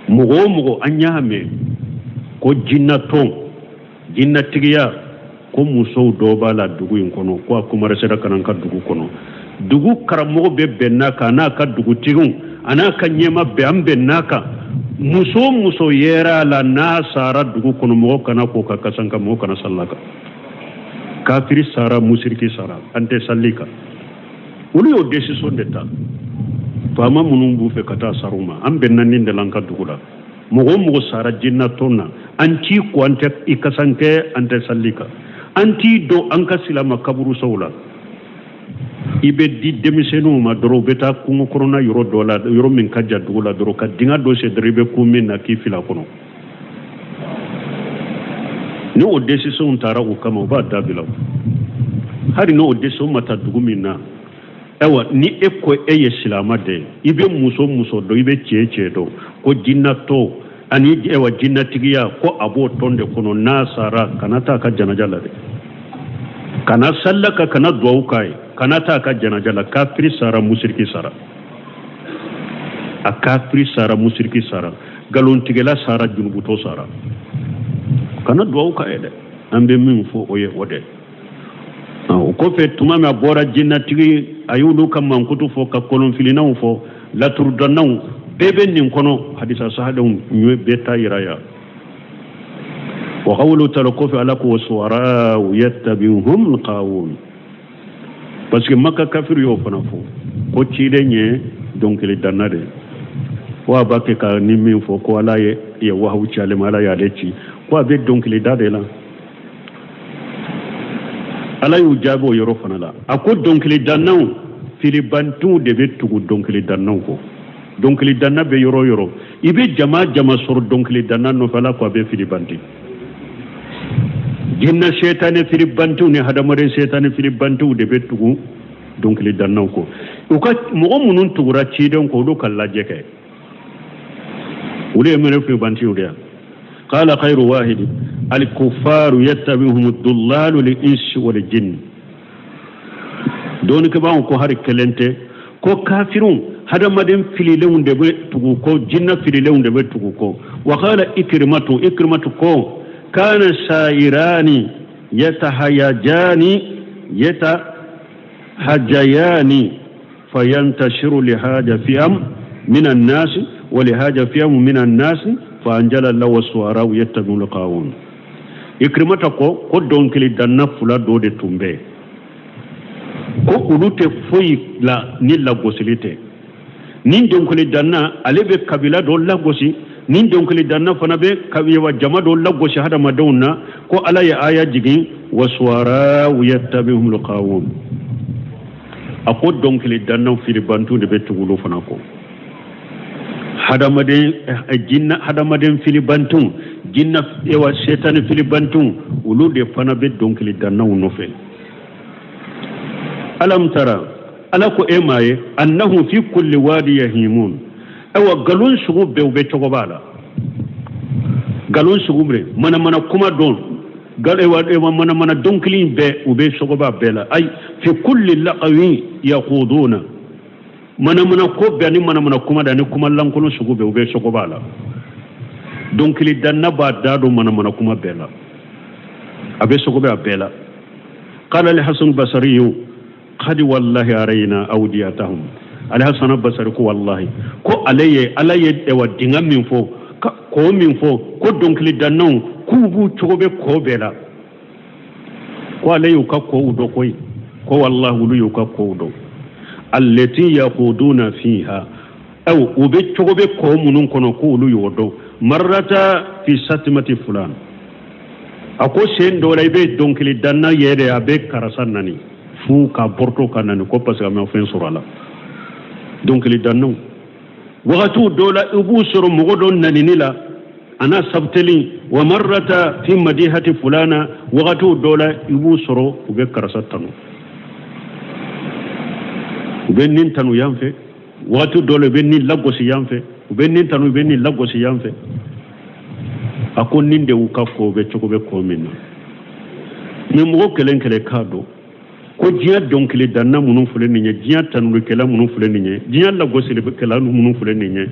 Mɔgɔ o mɔgɔ an y'a mɛn ko jinnatɔn, jinnatigiya, ko musow dɔ b'a la dugu in kɔnɔ, ko a kumaresera ka na an ka dugu kɔnɔ, dugu karamɔgɔ bɛɛ bɛnn'a kan, a n'a ka dugutigiw, a n'a ka ɲɛma bɛɛ, an bɛnn'a kan, muso o muso yera a la, n'a sara dugu kɔnɔ, mɔgɔ kana k'o ka kasanka, mɔgɔ kana salila kan. Kafiri sara, musiriki sara, an tɛ sali kan. Olu y'o décision de ta. Faama minnu b'u fɛ ka taa sar'u ma, an bɛnna nin de la an ka dugu la. Mɔgɔ o mɔgɔ sara jinnatɔn na, an t'i ko, an tɛ i kasankɛ, an tɛ sali kan, an t'i don an ka silama kaburusow la. I bɛ di denmisɛnninw ma dɔrɔn, u bɛ taa kungo kɔnɔna yɔrɔ dɔ la, yɔrɔ min ka jan dugu la dɔrɔn, ka dingɛ dɔ sen dɔrɔn, i bɛ kun min na k'i fili a kɔnɔ. Ni o décision taara u kama, u b'a dabila. Hali n'o dɛsɛ ma taa dugu min na, ayiwa, ni e ko e ye silama de ye, i bɛ muso muso dɔn, i bɛ cɛ cɛ dɔn ko jinnatɔ ani ayiwa jinnatigiya ko a b'o tɔn de kɔnɔ, n'a sara, kana taa a ka janaja la dɛ, kana sali a kan, kana duwawu k'a ye, kana taa a ka janaja la. Kafiri sara, musiriki sara, a kafiri sara, musiriki sara, nkalontigɛla sara, junubutɔ sara, kana duwawu k'a ye dɛ. An bɛ min fɔ, o ye o de. O kɔfɛ, tuma min a bɔra jinnatigi, a y'olu ka mankutu fɔ, ka kolonfilinaw fɔ, laturudannaw bɛɛ bɛ nin kɔnɔ. Hadisa sahadenw ɲɔ bɛɛ ta yira yan. Wa qawlu taala, kɔfɛ Ala ko wasuwarau yattabi'uhum alghawun, parce que Maka kafiri y'o fana fɔ ko ciden ye dɔnkili danna de, ko a b'a kɛ ka ni min fɔ ko Ala ye wahawu ci ale ma, Ala y'ale ci, ko a bɛ dɔnkili da de la. Ala y'u jaabi o yɔrɔ fana la. A ko dɔnkilidannaw, filibantiw de bɛ tugu dɔnkilidannaw kɔ. Dɔnkilidanna bɛ yɔrɔ o yɔrɔ, i bɛ jama jama sɔrɔ dɔnkilidanna nɔfɛ, Ala ko a bɛ filibanti. Jinna setane filibantiw ni hadamaden setane filibantiw de bɛ tugu dɔnkilidannaw kɔ. U ka mɔgɔ minnu tugura ciden kɔ, olu ka lajɛ kɛ, olu ye mɛnɛ filibantiw de yan. Qala khayru wahidi alkufaru yattabi'uhum dullalu lil insi wal jinn. Dɔnnikɛbaaw ko hari kelen tɛ, ko kafiriw, hadamaden fililenw de bɛ tugu kɔ, jinna fililenw de bɛ tugu kɔ. Wa qala Ikrimatu, Ikrimatu ko kana sairani yatahayajani yatahajayani fayantashiru lihaja fi'am min annasi wa lihaja fi'am min annasi fa anjala Allahu wasuwarau yattabi'ul ghawun. Ikrimata ko dɔnkili danna fila dɔ de tun bɛ, ko olu tɛ foyi la ni lagosili tɛ. Nin dɔnkili danna, ale bɛ kabila dɔ lagosi, nin dɔnkili danna fana bɛ kabiwa jama dɔ lagosi hadamadenw na. Ko Ala ye aya jigin wasuwarau yattabi'uhumul ghawun. A ko dɔnkili dannaw, filibantu de bɛ tugu olu fana kɔ. Hadamaden jinna, hadamaden filibantu, jinna ewa setani filibantu, olu de fana bɛ dɔnkili dannaw nɔfɛ. Alam tara, Ala ko e m'a ye, annahum fi kulli wadi yahimun. Ayiwa, nkalon sugu bɛɛ, u bɛ cogo b'a la, nkalon sugu bɛɛ, manamana kuma dɔn, ewa manamana dɔnkili bɛɛ, u bɛ sogoba bɛɛ la. Ayi, fi kulli lagwin yakhuduna, manamana ko bɛɛ ni manamana kuma da ni kuma lankolon sugu bɛɛ, u bɛ sogoba la. Dɔnkili danna b'a da don manamana kuma bɛɛ la, a bɛ sogoba bɛɛ la. Qala al-Hasan Basri qad wallahi arayna awdiyatahum. Alhasana Basari ko wallahi, ko ale ye Ala ye ewa dinga min fɔ, kɔ min fɔ, ko dɔnkili dannaw k'u b'u cogo bɛ kɔ bɛɛ la, ko ale y'u ka kɔw dɔn koyi, ko wallahi olu y'u ka kɔw dɔn. Allati yakhuduna fiha, aw u bɛ cogo bɛ kɔ minnu kɔnɔ, ko olu y'o dɔn. Marrata fi satimati fulan, a ko sen dɔ la i bɛ dɔnkili danna yɛrɛ, a bɛ karisa nani fu ka bɔrɔtɔ ka nani, ko parce que a ma fɛn sɔrɔ a la. Dɔnkili dannaw, wagatiw dɔ la i b'u sɔrɔ mɔgɔ dɔ nanini la a n'a sabuteli. Wa marrata fi madihati fulana, wagatiw dɔ la i b'u sɔrɔ u bɛ karisa tanu, u bɛ nin tanu yan fɛ, wagati dɔ la u bɛ nin lagosi yan fɛ, u bɛ nin tanu, u bɛ nin lagosi yan fɛ. A ko nin de y'u ka ko bɛ cogo bɛ ko min na. Mɛ mɔgɔ kelen kelen k'a dɔn ko diɲɛ dɔnkili danna minnu filɛ nin ye, diɲɛ tanulikɛla minnu filɛ nin ye, diɲɛ lagosilikɛla minnu filɛ nin ye,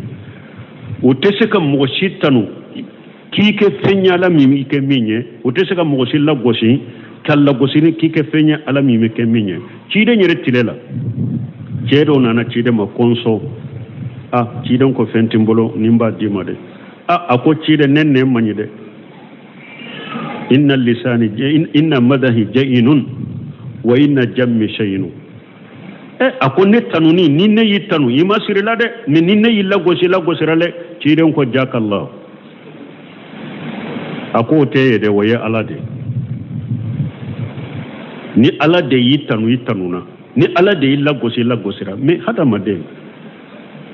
u tɛ se ka mɔgɔ si tanu k'i kɛ fɛn ye Ala min i kɛ min ye, u tɛ se ka mɔgɔ si lagosi ka lagosi ni k'i kɛ fɛn ye Ala min bɛ kɛ min ye. Ciden yɛrɛ tile la, cɛ dɔw nana ciden ma ko n sɔn. A ciden ko fɛn tɛ n bolo ni n b'a d'i ma dɛ. A a ko ciden, ne nɛn man ɲi dɛ. Inna lisani inna madahi jayinun wa inna jammi shayinu. Ɛ, a ko ne tanuni, ni ne y'i tanu, i ma siri la dɛ, mɛ ni ne y'i lagosi, lagosira dɛ. Ciden ko jakallah. A ko o tɛ ye dɛ, o ye Ala de. Ni Ala de y'i tanu, i tanuna. Ni Ala de y'i lagosi, lagosira. Mɛ hadamaden,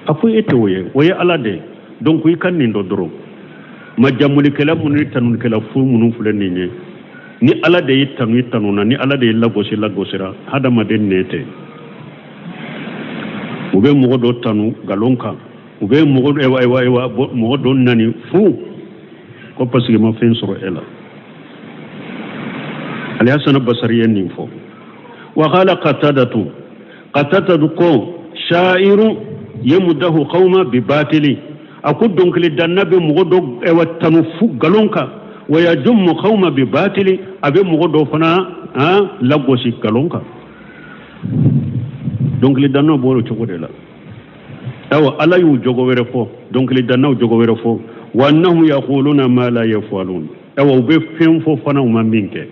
a ko e tɛ o ye, o ye Ala de ye. Donc i ka nin dɔ dɔrɔn, majamulikɛla minnu ni tanulikɛla fu minnu filɛ nin ye. Ni Ala de y'i tanu, i tanuna. Ni Ala de y'i lagosi, lagosira. Hadamaden nɛ tɛ. U bɛ mɔgɔ dɔ tanu nkalon kan, u bɛ mɔgɔ ewa ewa ewa mɔgɔ dɔ nani fu ko parce que ma fɛn sɔrɔ e la. Alihasana Basari ye nin fɔ. Wa qala Qatadatu, Qatadatu ko sha'iru yamdahu qawma bi batili, a ko dɔnkilidanna bɛ mɔgɔ dɔ ewa tanu fu nkalon kan, wa yajummu qawma bi batili, a bɛ mɔgɔ dɔ fana lagosi nkalon kan. Dɔnkilidannaw b'o cogo de la. Awa, Ala y'u jogo wɛrɛ fɔ, dɔnkilidannaw jogo wɛrɛ fɔ: wa annahum yaquluna ma la yafalun. Awa, u bɛ fɛn fɔ fana u ma min kɛ,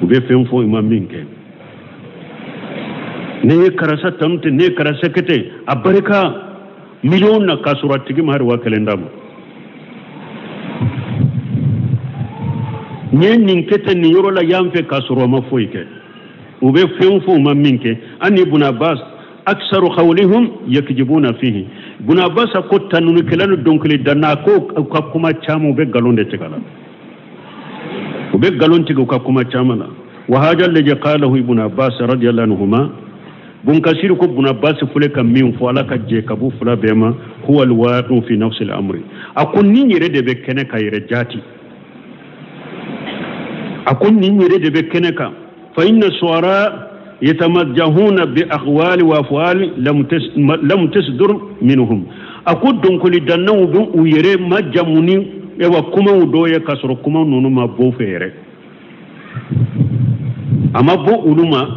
u bɛ fɛn fɔ u ma min kɛ. Ne ye karisa tanu ten, ne ye karisa kɛ ten, a barika miliyɔn na, k'a sɔrɔ a tigi ma hali 5000 d'a ma. N ye nin kɛ ten nin yɔrɔ la yan fɛ, k'a sɔrɔ a ma foyi kɛ. U bɛ fɛn fɔ u ma min kɛ. Ani Ibn Abbas, aksaru qawlihum yakjibuna fihi. Ibn Abbas ko tanunikɛla ni dɔnkilidanna ko u ka kuma caman, u bɛ nkalon de tigɛ la, u bɛ nkalon tigɛ u ka kuma caman na. Wa haja alladhi qalahu Ibn Abbas radiyallahu anhuma, Bunkasiri ko Ibn Abbas filɛ ka min fɔ, Ala ka jɛ ka bɔ fila bɛɛ ma, huwa alwaqi'u fi nafsi al-amri. A ko nin yɛrɛ de bɛ kɛnɛ kan yɛrɛ jaati, a ko nin yɛrɛ de bɛ kɛnɛ kan. Fa inna suara yatamajjahuna bi aqwali wa afwali lam tasdur minhum. A ko dɔnkilidannaw bɛ u yɛrɛ majamu ni ewa kumaw dɔ ye, k'a sɔrɔ kuma ninnu ma bɔ fɛ yɛrɛ, a ma bɔ olu ma,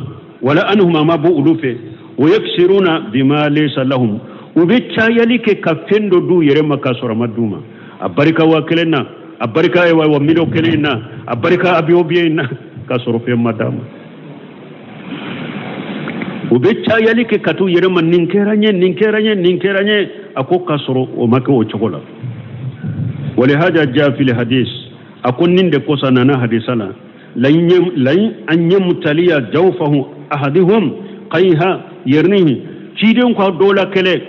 wala anhum, a ma bɔ olu fɛ. Wa yaksiruna bima laysa lahum, u bɛ cayali kɛ ka fɛn dɔ d'u yɛrɛ ma k'a sɔrɔ a ma d'u ma. A barika 5000 na, a barika wa 1,000,000 na, a barika avion billet na, k'a sɔrɔ fɛn ma d'a ma. U bɛ cayali kɛ ka t'u yɛrɛ ma, nin kɛra n ye, nin kɛra n ye, nin kɛra n ye. A ko k'a sɔrɔ o ma kɛ o cogo la. Walihaja jaa fil hadis, a ko nin de kosɔn nana hadisa la: lain an yamtaliya jawfahu ahadihum qayha yarnihi. Ciden ko dɔ la kɛlɛ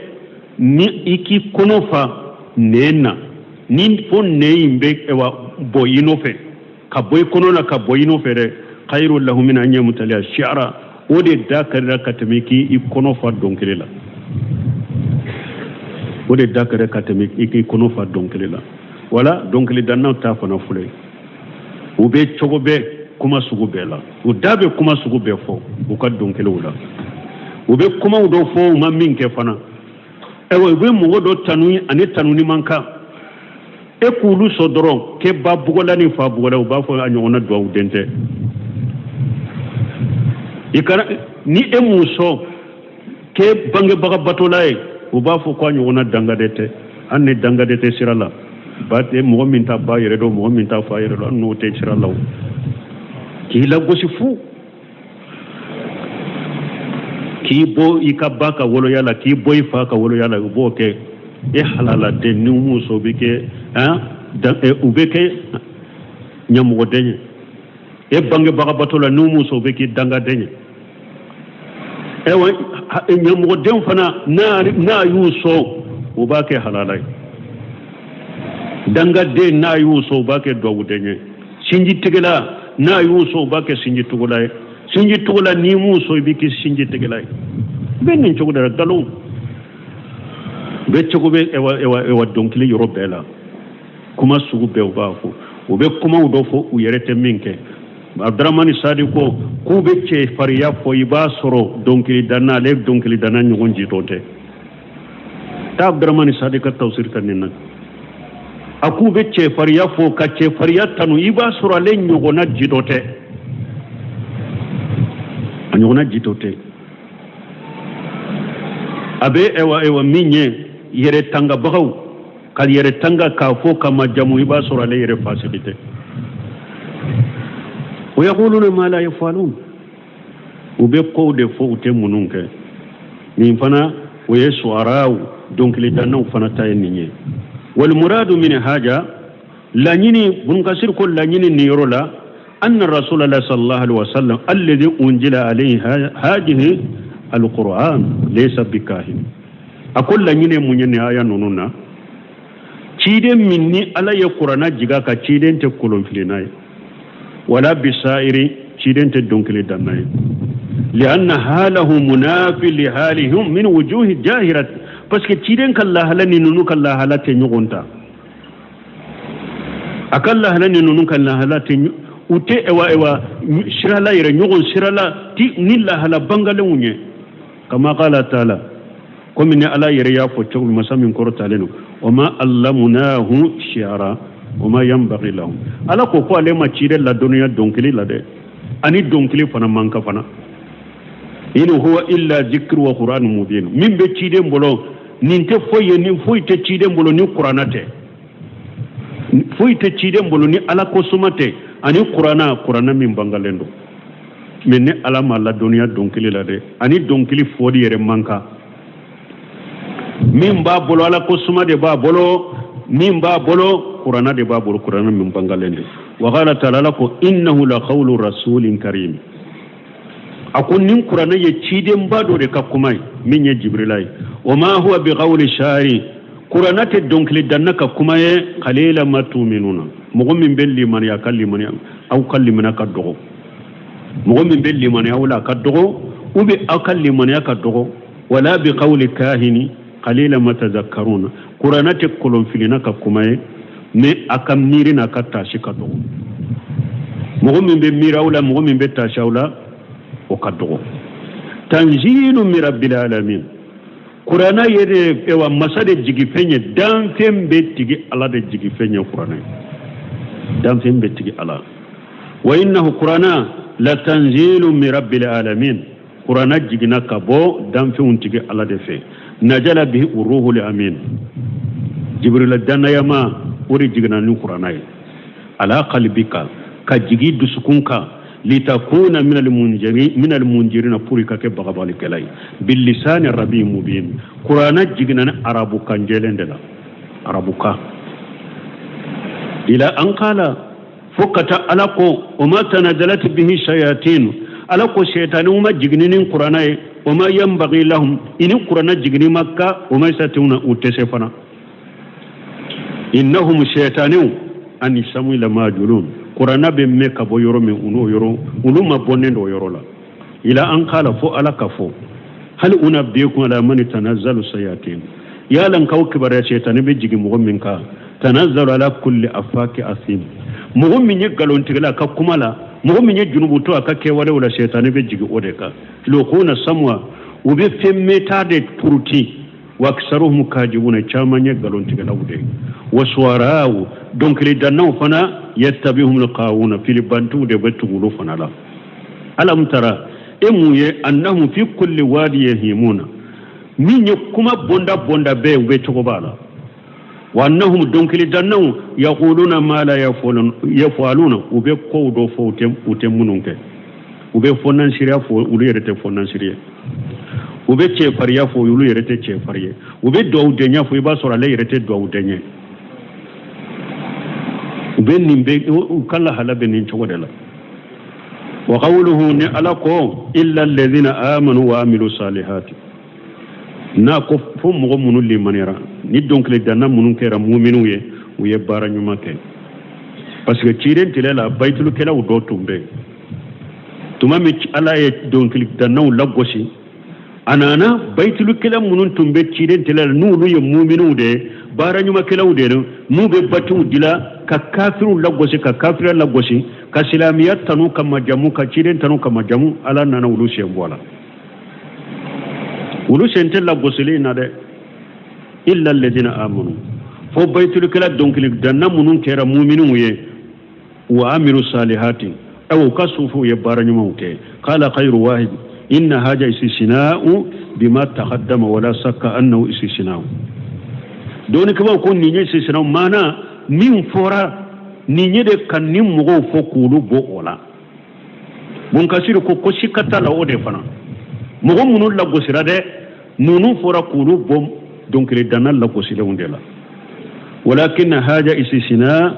ni i k'i kɔnɔ fa nɛn na, ni fo nɛn in bɛ bɔ i nɔfɛ, ka bɔ i kɔnɔ la, ka bɔ i nɔfɛ dɛ, khairu lahu min an yamtaliya shi'ra. O de da karira ka tɛmɛ k'i kɔnɔ fa dɔnkili la, o de da karira ka tɛmɛ i k'i kɔnɔ fa dɔnkili la. Wala dɔnkilidannaw ta fana filɛ, u bɛ cogo bɛɛ, kuma sugu bɛɛ la, u da bɛ kuma sugu bɛɛ fɔ u ka dɔnkiliw la. U bɛ kumaw dɔ fɔ u ma min kɛ fana. Ayiwa, u bɛ mɔgɔ dɔ tanu ani tanuni man kan. E k'olu sɔn dɔrɔn k'e ba bugɔla ni fa bugɔla, u b'a fɔ a ɲɔgɔnna duwawuden tɛ. I kana ni e m'u sɔn k'e bangebaga batola ye, u b'a fɔ ko a ɲɔgɔnna dangaden tɛ. An ni dangaden tɛ sira la, ba tɛ mɔgɔ min ta ba yɛrɛ dɔn, mɔgɔ min ta fa yɛrɛ dɔn, an n'o tɛ sira la. O k'i lagosi fu, k'i bɔ i ka ba ka woloya la, k'i bɔ i fa ka woloya la, u b'o kɛ e halaladen. Ni m'u sɔn, u bɛ kɛ u bɛ kɛ ɲamɔgɔden ye. E bangebaga bato la, n'u m'u sɔn, u bɛ k'i dangaden ye. Ayiwa, ɲamɔgɔden fana, n'a y'u sɔn, u b'a kɛ halala ye. Dangaden, n'a y'u sɔn, u b'a kɛ dugawuden ye. Sinjitigɛla, n'a y'u sɔn, u b'a kɛ sinjitugula ye. Sinjitugula, n'i m'u sɔn, i bɛ kɛ sinjitigɛla ye. I bɛ nin cogo de la. Nkalon bɛ cogo bɛ ewa dɔnkili yɔrɔ bɛɛ la, kuma sugu bɛɛ u b'a fɔ. U bɛ kumaw dɔ fɔ u yɛrɛ tɛ min kɛ. Abdramani Sadi ko k'u bɛ cɛfarinya fɔ, i b'a sɔrɔ dɔnkilidanna, ale dɔnkilidanna ɲɔgɔn jitɔ tɛ. Taa Abdramani Sadi ka tafsir ta nin na. A k'u bɛ cɛfarinya fɔ ka cɛfarinya tanu, i b'a sɔrɔ ale ɲɔgɔnna jitɔ tɛ, a ɲɔgɔnna jitɔ tɛ. A bɛ ewa min ye yɛrɛ tangabagaw ka yɛrɛ tanga k'a fɔ ka majamu, i b'a sɔrɔ ale yɛrɛ fasigi tɛ. Wa yaquluna ma la yafalun, u bɛ kow de fɔ u tɛ minnu kɛ. Nin fana o ye suaraw dɔnkilidannaw fana ta ye nin ye. Wal muradu min haja, laɲini, Bunkasir ko laɲini nin yɔrɔ la, anna rasulallah sallallahu alaihi wasallam alladhi unjila alayhi hadihi alquran laysa bikahin. A ko laɲini mun ye nin aya ninnu na? Ciden min ni Ala ye kuranna jigin a kan, ciden tɛ kolonfilenna ye. Wala bisairi, ciden tɛ dɔnkili danna ye. Lianna halahu munafi li halihim min wujuhi jahirat, parce que ciden ka lahala ni ninnu ka lahala tɛ ɲɔgɔn ta. A ka lahala ni ninnu ka lahala tɛ, u tɛ ewa sirala yɛrɛ ɲɔgɔn sirala ti ni lahala bangalenw ye. Kama qala taala, komi ni Ala yɛrɛ y'a fɔ cogo min, masa min kɔrɔtalen don, wa ma allamunahu shi'ara wa ma yanbaghi lahum. Ala ko ko ale ma ciden ladɔnniya dɔnkili la dɛ, ani dɔnkili fana man kan fana. In huwa illa zikru wa qur'an mubin. Min bɛ ciden bolo, nin tɛ foyi ye, ni foyi tɛ ciden bolo ni kuranna tɛ, foyi tɛ ciden bolo ni Ala ko suma tɛ ani kuranna, kuranna min bangalen don. Mais ni Ala ma ladɔnniya dɔnkili la dɛ, ani dɔnkili fɔli yɛrɛ man kan. Min b'a bolo, Ala ko suma de b'a bolo. Min b'a bolo, kuranna de b'a bolo, kuranna min bangalen de. Wa qala taala, Ala ko innahu la qawlu rasulin karim. A ko nin kuranna ye cidenba dɔ de ka kuma ye, min ye Jibirila ye. Wa ma huwa bi qawli sha'iri, kuranna tɛ dɔnkili danna ka kuma ye. Qalila ma tuminuna, mɔgɔ min bɛ limaniya ka limaniya, aw ka limaniya ka dɔgɔ. Mɔgɔ min bɛ limaniya aw la, a ka dɔgɔ, ou bien aw ka limaniya ka dɔgɔ. Wala bi qawli kahini qalila ma tazakkaruna, kuranna tɛ kolonfilina ka kuma ye, mais a ka miiri n'a ka taasi ka dɔgɔ. Mɔgɔ min bɛ miiri aw la, mɔgɔ min bɛ taasi aw la, o ka dɔgɔ. Tanzilu min rabbil alamin, kuranna ye de ewa masa de jigifɛn ye, danfɛn bɛɛ tigi Ala de jigifɛn ye kuranna ye, danfɛn bɛɛ tigi Ala. Wa innahu, kuranna, la tanzilu min rabbil alamin, kuranna jiginna ka bɔ danfɛnw tigi Ala de fɛ. Najala bihi ruhul amin, Jibrila dannayama o de jiginna ni kuranna ye. Ala qalbika, ka jigi dusukun kan, litakuna minal munjirina, pour ka kɛ bagabalikɛla ye. Bilisani arabi mubin, kuranna jiginna ni arabukan jɛlen de la, arabukan. Ila an qala, fo ka taa Ala ko wa ma tanazalat bihi shayatin, Ala ko sɛtaniw ma jigini ni kuranna ye. Wa ma yanbaghi lahum, i ni kuranna jigini ma ka. Wa ma yastati'una, u tɛ se fana. Innahum, sɛtaniw, ani sam'i lamajulun, kuranna bɛ mɛn ka bɔ yɔrɔ min, u n'o yɔrɔ, olu ma bɔnnen don o yɔrɔ la. Ila an qala, fo Ala ka fɔ hal unabbiukum ala man tanazzalu sayatin, yala n k'aw kibaruya sɛtani bɛ jigin mɔgɔ min kan. Tanazzalu ala kulli afaki asim, mɔgɔ min ye nkalontigɛla a ka kuma la, mɔgɔ min ye junubutɔ a ka kɛwalew la, sɛtani bɛ jigin o de kan. Yulquna sam'a, u bɛ fɛn mɛnta de puruti. Wa aksaruhum kajibuna, caman ye nkalontigɛlaw de ye. Wa suwaraw, dɔnkilidannaw fana, yattabihumul gawuna, filibantiw de bɛ tugu olu fana la. Alam tara, e mun ye, annahum fi kulli wadi yahimuna, min ye kuma bonda bonda bɛɛ u bɛ cogo b'a la. Wa annahum, dɔnkilidannaw, yaquluna ma la yafaluna, u bɛ kow dɔ fɔ u tɛ minnu kɛ. U bɛ fɔnansiriya fɔ, olu yɛrɛ tɛ fɔnansiri ye. U bɛ cɛfarinya fɔ, olu yɛrɛ tɛ cɛfarin ye. U bɛ dugawudenya fɔ, i b'a sɔrɔ ale yɛrɛ tɛ dugawuden ye. U bɛ nin bɛ u ka lahala bɛ nin cogo de la. Wa qawluhu, ni Ala ko illa alladhina amanu wa amilu salihati, n'a ko fo mɔgɔ minnu limaniyara, ni dɔnkilidanna minnu kɛra muminiw ye, u ye baara ɲuman kɛ. Parce que ciden tile la, bayitulukɛlaw dɔ tun bɛ yen. Tuma min Ala ye dɔnkilidannaw lagosi, a nana bayitulukɛla minnu tun bɛ ciden tile la, n'olu ye muminiw de ye, baara ɲumankɛlaw de ye, n'u bɛ batiw dila ka kafiriw lagosi, ka kafiriya lagosi, ka silamɛya tanu ka majamu, ka ciden tanu ka majamu, Ala nana olu sen bɔ a la. Olu sen tɛ lagosili in na dɛ. Illa alladhina amanu, fo bayitulukɛla dɔnkilidanna minnu kɛra muminiw ye, wa amilu salihati, aw u ka sufuw ye baara ɲumanw kɛ. Qala khayru wahid inna haja istisna'u bima taqaddama wala sakka annahu istisna'u. Dɔnnikɛbaaw ko nin ye istisna'u maana min fɔra nin ye de ka nin mɔgɔw fɔ k'olu bɔ o la. Bunkasiri ko sika t'a la, o de fana mɔgɔ minnu lagosira dɛ, ninnu fɔra k'olu bɔ dɔnkilidanna lagosilenw de la. Walakin haja istisna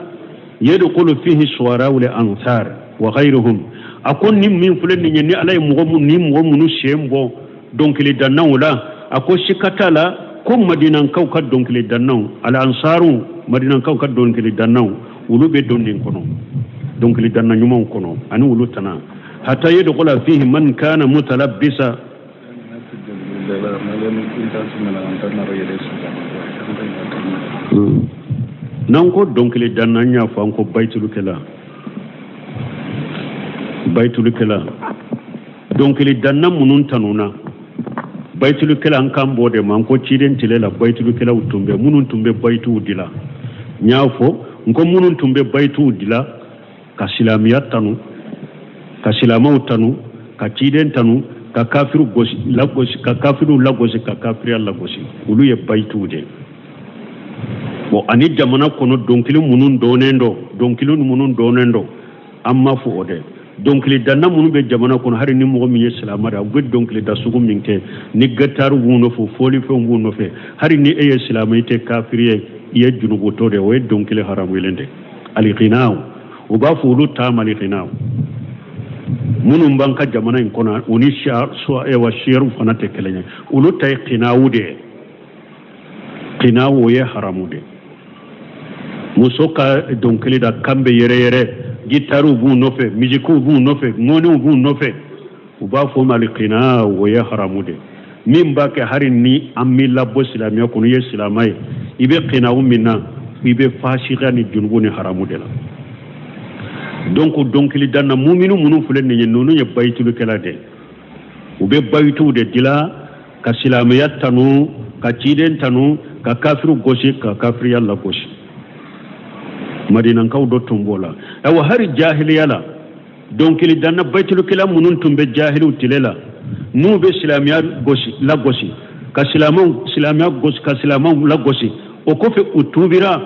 yadkhulu fihi suwaraw li ansar wa ghayruhum. A ko ni min filɛ nin ye, ni Ala ye mɔgɔ ni mɔgɔ minnu sen bɔ dɔnkilidannaw la, a ko sika t'a la ko madinankaw ka dɔnkilidannaw, al ansaru, madinankaw ka dɔnkilidannaw, olu bɛ don nin kɔnɔ. Dɔnkilidanna ɲumanw kɔnɔ ani olu tana hatta yadkhula fihi man kana mutalabbisa. N'an ko dɔnkili danna, an y'a fɔ an ko bayitulukɛla, bayitulukɛla, dɔnkili danna minnu tanuna, bayitulukɛla, an kan b'o de ma. An ko ciden tile la bayitulukɛlaw tun bɛ, minnu tun bɛ bayituw dila. N y'a fɔ n ko minnu tun bɛ bayituw dila ka silamɛya tanu, ka silamɛw tanu, ka ciden tanu, ka kafiriw gosi, lagosi, ka kafiriw lagosi, ka kafiriya lagosi, olu ye bayituw de ye. Bon, ani jamana kɔnɔ dɔnkili minnu dɔnnen don, dɔnkili minnu dɔnnen don, an m'a fɔ o dɛ. Dɔnkili danna minnu bɛ jamana kɔnɔ, hali ni mɔgɔ min ye silamɛ de, u bɛ dɔnkili da sugu min kɛ, ni gitari b'u nɔfɛ, fɔlifɛnw b'u nɔfɛ, hali ni e ye silamɛ, i tɛ kafiri ye, i ye junubutɔ de, o ye dɔnkili haramuyalen de. Alikinaw, u b'a fɔ olu ta ma alikinaw. Minnu b'an ka jamana in kɔnɔ, u ni siyɛriw fana tɛ kelen ye. Olu ta ye kinaw de ye. Kinaw, o ye haramu de. Muso ka dɔnkili da, kan bɛ yɛrɛyɛrɛ, gitariw b'u nɔfɛ, mizikiw b'u nɔfɛ, ŋɔniw b'u nɔfɛ, u b'a fɔ ma alikina, o ye haramu de. Min b'a kɛ, hali ni an m'i labɔ silamɛya kɔnɔ, i ye silamɛ ye, i bɛ kinaw min na, i bɛ fasiya ni junubu ni haramu de la. Donc dɔnkili danna muminu minnu filɛ nin ye, ninnu ye bayitulukɛla de ye. U bɛ bayituw de dila ka silamɛya tanu, ka ciden tanu, ka kafiriw gosi, ka kafiriya lagosi. Madinankaw dɔ tun b'o la. Ayiwa, hali jahiliya la, dɔnkili danna bayitulukɛla minnu tun bɛ jahiliw tile la, n'u bɛ silamɛya gosi, lagosi, ka silamɛw silamɛya gosi, ka silamɛw lagosi, o kɔfɛ u tuubira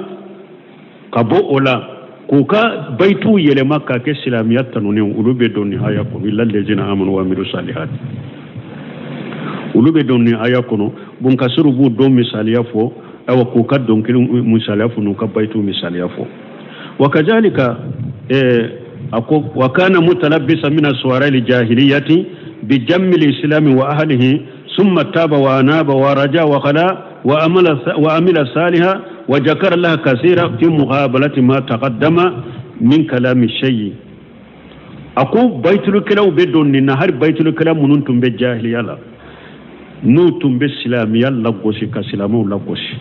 ka bɔ o la k'u ka bayituw yɛlɛma k'a kɛ silamɛya tanunen, olu bɛ don nin aya kɔnɔ. Illa lezina amanu wa amilu salihati, olu bɛ don nin aya kɔnɔ. Bon, kasiru b'u dɔn misaliya fɔ, ayiwa, k'u ka dɔnkili misaliya fɔ, n'u ka bayituw misaliya fɔ. Wa kazalika a ko wa kana mutalabbisa min aswara jahiliyati bi jammi lislami wa ahlihi summa taba wa anaba wa raja wa khala wa amala wa amila saliha wa jakara laha kasira fi muqabalati ma taqaddama min kalami shay'i. A ko bayitulukɛlaw bɛ don nin na, hali bayitulukɛla minnu tun bɛ jahiliya la, n'u tun bɛ silamɛya lagosi, ka silamɛw lagosi,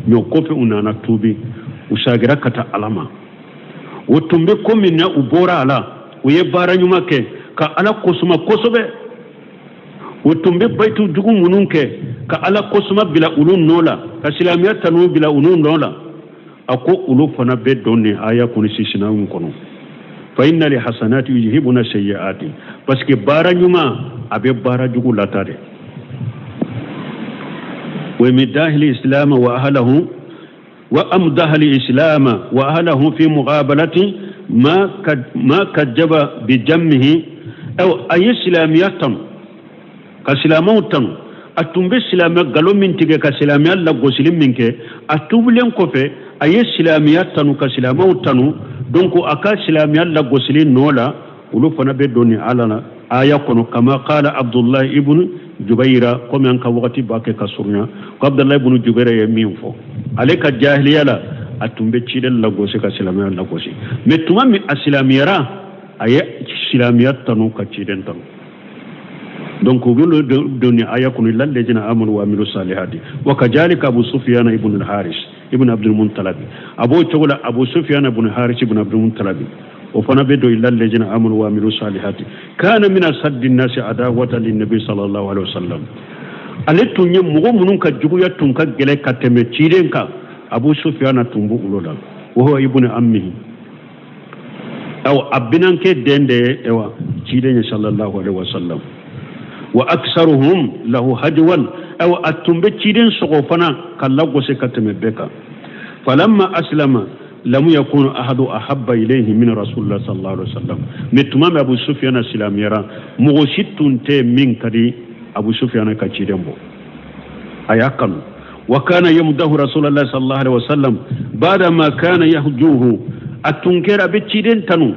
mais o kɔfɛ u nana tuubi, u sagira ka taa Ala ma. O tun bɛ ko min na, u bɔra a la, u ye baara ɲuman kɛ ka Ala kosuma kosɛbɛ. U tun bɛ bayitu jugu minnu kɛ ka Ala kosuma bila olu nɔ la, ka silamɛya tanu bila olu nɔ la, a ko olu fana bɛ don nin aya kɔnɔ, sisinaw kɔnɔ. Fa inna li hasanati yuzhibuna sayyiati, parce que baara ɲuman a bɛ baara jugu lata de. Wa midahili islam wa ahlahu wa amdahali islam wa ahlahu fi muqabalati ma kajaba bi jammihi. Aw a ye silamɛya tanu, ka silamɛw tanu. A tun bɛ silamɛ nkalon min tigɛ, ka silamɛya lagosili min kɛ, a tuubilen kɔfɛ a ye silamɛya tanu, ka silamɛw tanu. Donc a ka silamɛya lagosili nɔ la, olu fana bɛ don nin ala la aya kɔnɔ. Kama qala Abdullahi ibn Jubayira, komi an ka wagati b'a kɛ ka surunya, ko Abdullahi ibn Jubayira ye min fɔ, ale ka jahiliya la, a tun bɛ ciden lagosi, ka silamɛya lagosi, mais tuma min a silamɛyara, a ye silamɛya tanu, ka ciden tanu. Donc u bɛ don nin aya kɔnɔ, illa ladzina amanu wa amilu salihati. Wa kazalika Abu Sufyan ibn al-Haris ibn Abdul Muttalib, a b'o cogo la. Abu Sufyan ibn Haris ibn Abdul Muttalib, o fana bɛ don illa ladzina amanu wa amilu salihati. Kana min asaddi nasi adawata linnabi sallallahu alaihi wasallam. Ale tun ye mɔgɔ minnu ka juguya tun ka gɛlɛn ka tɛmɛ ciden kan, Abu Sufyan tun b'o olu la. Wa huwa ibnu ammihi, aw a binankɛ den de ye, ayiwa, ciden ye sallallahu alaihi wasallam. Wa aksaruhum lahu hajwan, ayiwa, a tun bɛ ciden sɔgɔ fana ka lagosi ka tɛmɛ bɛɛ kan. Falamma aslama lam yakun ahadu ahabba ilayhi min rasulillah sallallahu alaihi wasallam. Mais tuma min Abu Sufyan silamɛyara, mɔgɔ si tun tɛ min ka di Abu Sufyan ka ciden bɔ. A y'a kanu. Wa kana yamdahu rasulullah sallallahu alaihi wasallam bada ma kana yahjuhu. A tun kɛra a bɛ ciden tanu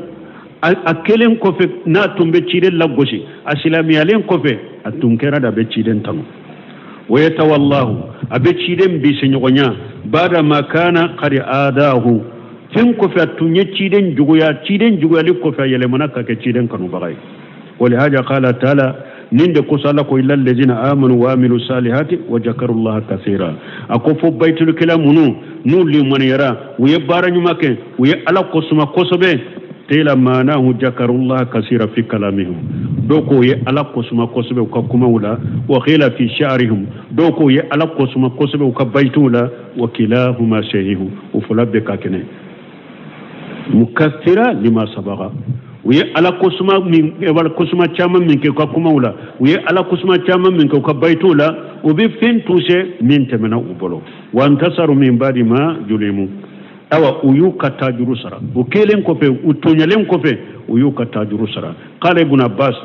a kelen kɔfɛ n'a tun bɛ ciden lagosi. A silamɛyalen kɔfɛ, a tun kɛra da a bɛ ciden tanu. Wa yatawallahu, a bɛ ciden bisiɲɔgɔnya, bada ma kana qad adahu. Fɛn kɔfɛ a tun ye ciden juguya, ciden juguyali kɔfɛ a yɛlɛmana ka kɛ ciden kanubaga ye. Walihaja qala taala, nin de kosɔn Ala ko illa allazina amanu wa amilu salihati wa jakarullaha kasira. A ko fo bayitulukɛla minnu n'u limaniyara, u ye baara ɲuman kɛ, u ye Ala kosuma kosɛbɛ. Qila maanahu jakarullaha kasira fi kalamihim, dɔw ko u ye Ala kosuma kosɛbɛ u ka kumaw la. Wa qila fi sha'rihim, dɔw ko u ye Ala kosuma kosɛbɛ u ka bayituw la. Wa kilahuma sahihu, o fila bɛɛ ka kɛnɛ. Mukassira lima sabaga, u ye Ala kosuma min, wala kosuma caman min kɛ u ka kumaw la, u ye Ala kosuma caman min kɛ u ka bayituw la, u bɛ fɛn tuse min tɛmɛna u bolo. Wa antasaru min badi ma julimu, awa u y'u ka tajuru sara, u kɛlen kɔfɛ, u tɔɲalen kɔfɛ, u y'u ka tajuru sara. Qala ibn Abbas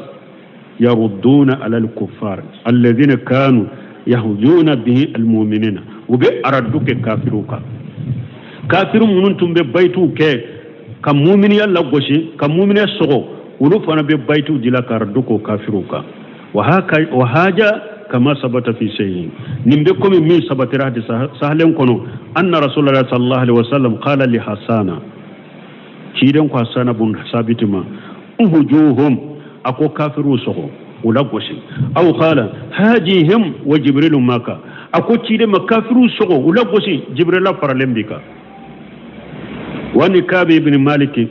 yarudduna ala al-kuffar alladhina kanu yahjuna bihi almu'minina, u bɛ aradu kɛ kafiriw kan, kafiri minnu tun bɛ bayituw kɛ ka muminiya lagosi, ka muminiya sɔgɔ, olu fana bɛ bayituw dila ka aradu k'o kafiriw kan. Wa haja kama sabata fi sahih, nin bɛ komi min sabatira hadisa sahalen kɔnɔ, anna rasulullah sallallahu alaihi wasallam qala li hasana, ciden ko Hasana bun Sabiti ma, uhujuhum, a ko kafiriw sɔgɔ, u lagosi. Aw qala hajihim wa jibrilu maka, a ko ciden ma kafiriw sɔgɔ, u lagosi, Jibrila faralen b'i kan. Wa ni Kabi ibn Maliki,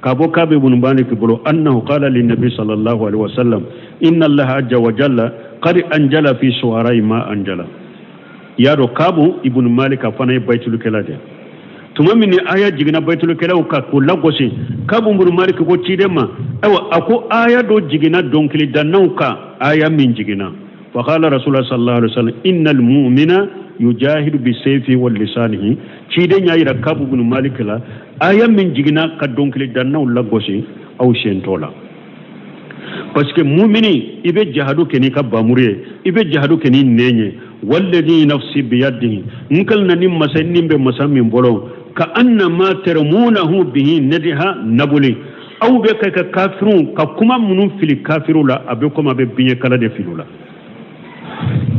ka bɔ Kabi ibn Maliki bolo, annahu qala linnabi sallallahu alaihi wasallam inna allaha azza wa jalla qad anjala fi shu'ara'i ma anjala. Y'a dɔn Kabu ibn Malik a fana ye bayitulukɛla de. Tuma min ni aya jiginna bayitulukɛlaw kan k'u lagosi, Kabu ibn Malik ko ciden ma, ayiwa, a ko aya dɔ jiginna dɔnkilidannaw kan, aya min jiginna. Faqala rasulullah sallallahu alaihi wasallam innal mu'mina yujahidu bi sayfi wa lisanihi. Ciden y'a yira Kabu ibn Malik la, aya min jiginna ka dɔnkilidannaw lagosi, aw sen t'o la, parce que mumini, i bɛ jahadu kɛ n'i ka bamuru ye, i bɛ jahadu kɛ n'i nɛn ye. Walladhi nafsi biyadihi, n kalina ni masa ni bɛ masa min bolo, ka annama tarmunahu bihi nadiha nabuli, aw bɛ ka kafiriw ka kuma minnu fili kafiriw la, a bɛ komi a bɛ biɲɛ kala de fili u la.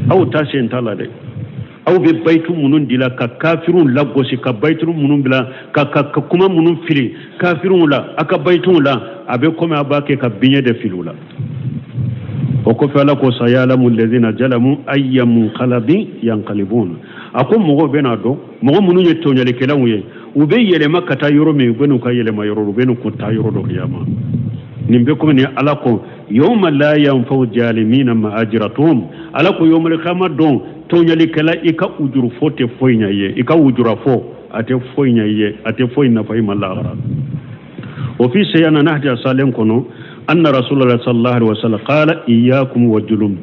Aw ta sen t'a la dɛ. Aw bɛ bayitu minnu dila ka kafiriw lagosi, ka bayitu minnu bila ka kuma minnu fili kafiriw la a ka bayituw la, a bɛ komi a b'a kɛ ka biɲɛ de fili u la. O kɔfɛ Ala ko sayalamu lezina jalamu ayya munqalabin yanqalibun, a ko mɔgɔw bɛna dɔn, mɔgɔ minnu ye tɔɲɔlikɛlaw ye, u bɛ yɛlɛma ka taa yɔrɔ min, u bɛ n'u ka yɛlɛma yɔrɔ, u bɛ n'u ko taa yɔrɔ dɔ kiyama. Nin bɛ komi ni Ala ko yawma la yanfa'u jalimina ma'ajratuhum. Ala ko yawmal qiyama don, tɔɲɔlikɛla, i ka ujuru fɔ tɛ foyi ɲɛ i ye, i ka ujura fɔ a tɛ foyi ɲɛ i ye, a tɛ foyi nafa i ma lahara. O fi seyana na hadisa salen kɔnɔ, anna rasulullah sallallahu alaihi wasallam qala iyyakum wa julum,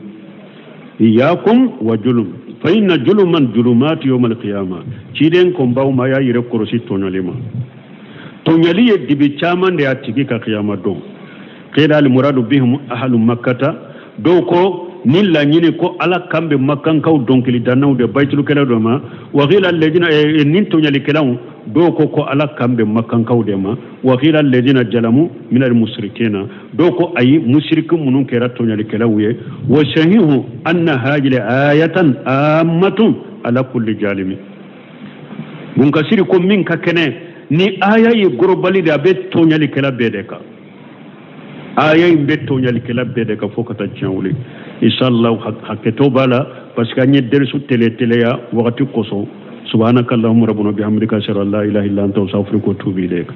iyyakum wa julum, fa inna juluman julumatu yawm al-qiyamah. Ciden ko baw ma y'a yɛrɛ kɔlɔsi tɔɲɔli ma. Tɔɲɔli ye dibi caman de y'a tigi ka kiyama don. Qila al muradu bihim ahlu makkata, dɔw ko ni laɲini ko Ala kan bɛ makankaw dɔnkilidannaw de, bayitulukɛlaw de ma. Wa qila alladhina, nin tɔɲɔlikɛlaw, dɔw ko Ala kan bɛ makankaw de ma. Wa qila alladhina jalamu min al mushrikina, dɔw ko ayi, musiriki minnu kɛra tɔɲɔlikɛlaw ye. Wa sahihu anna hadhihi ayatan ammatun ala kulli jalimi. Munkasiri ko min ka kɛnɛ ni aya ye gorobali de, a bɛ tɔɲɔlikɛla bɛɛ de kan. Aya in bɛ tɔɲɔlikɛla bɛɛ de kan fo ka taa tiɲɛ wuli. Inshallah hakɛto b'a la, parce que an ye derisu tele teleya wagati kosɔn. Subhanaka allahumma rabbana bihamdika, ashhadu an la ilaha illa anta, astaghfiruka wa atubu ilayk.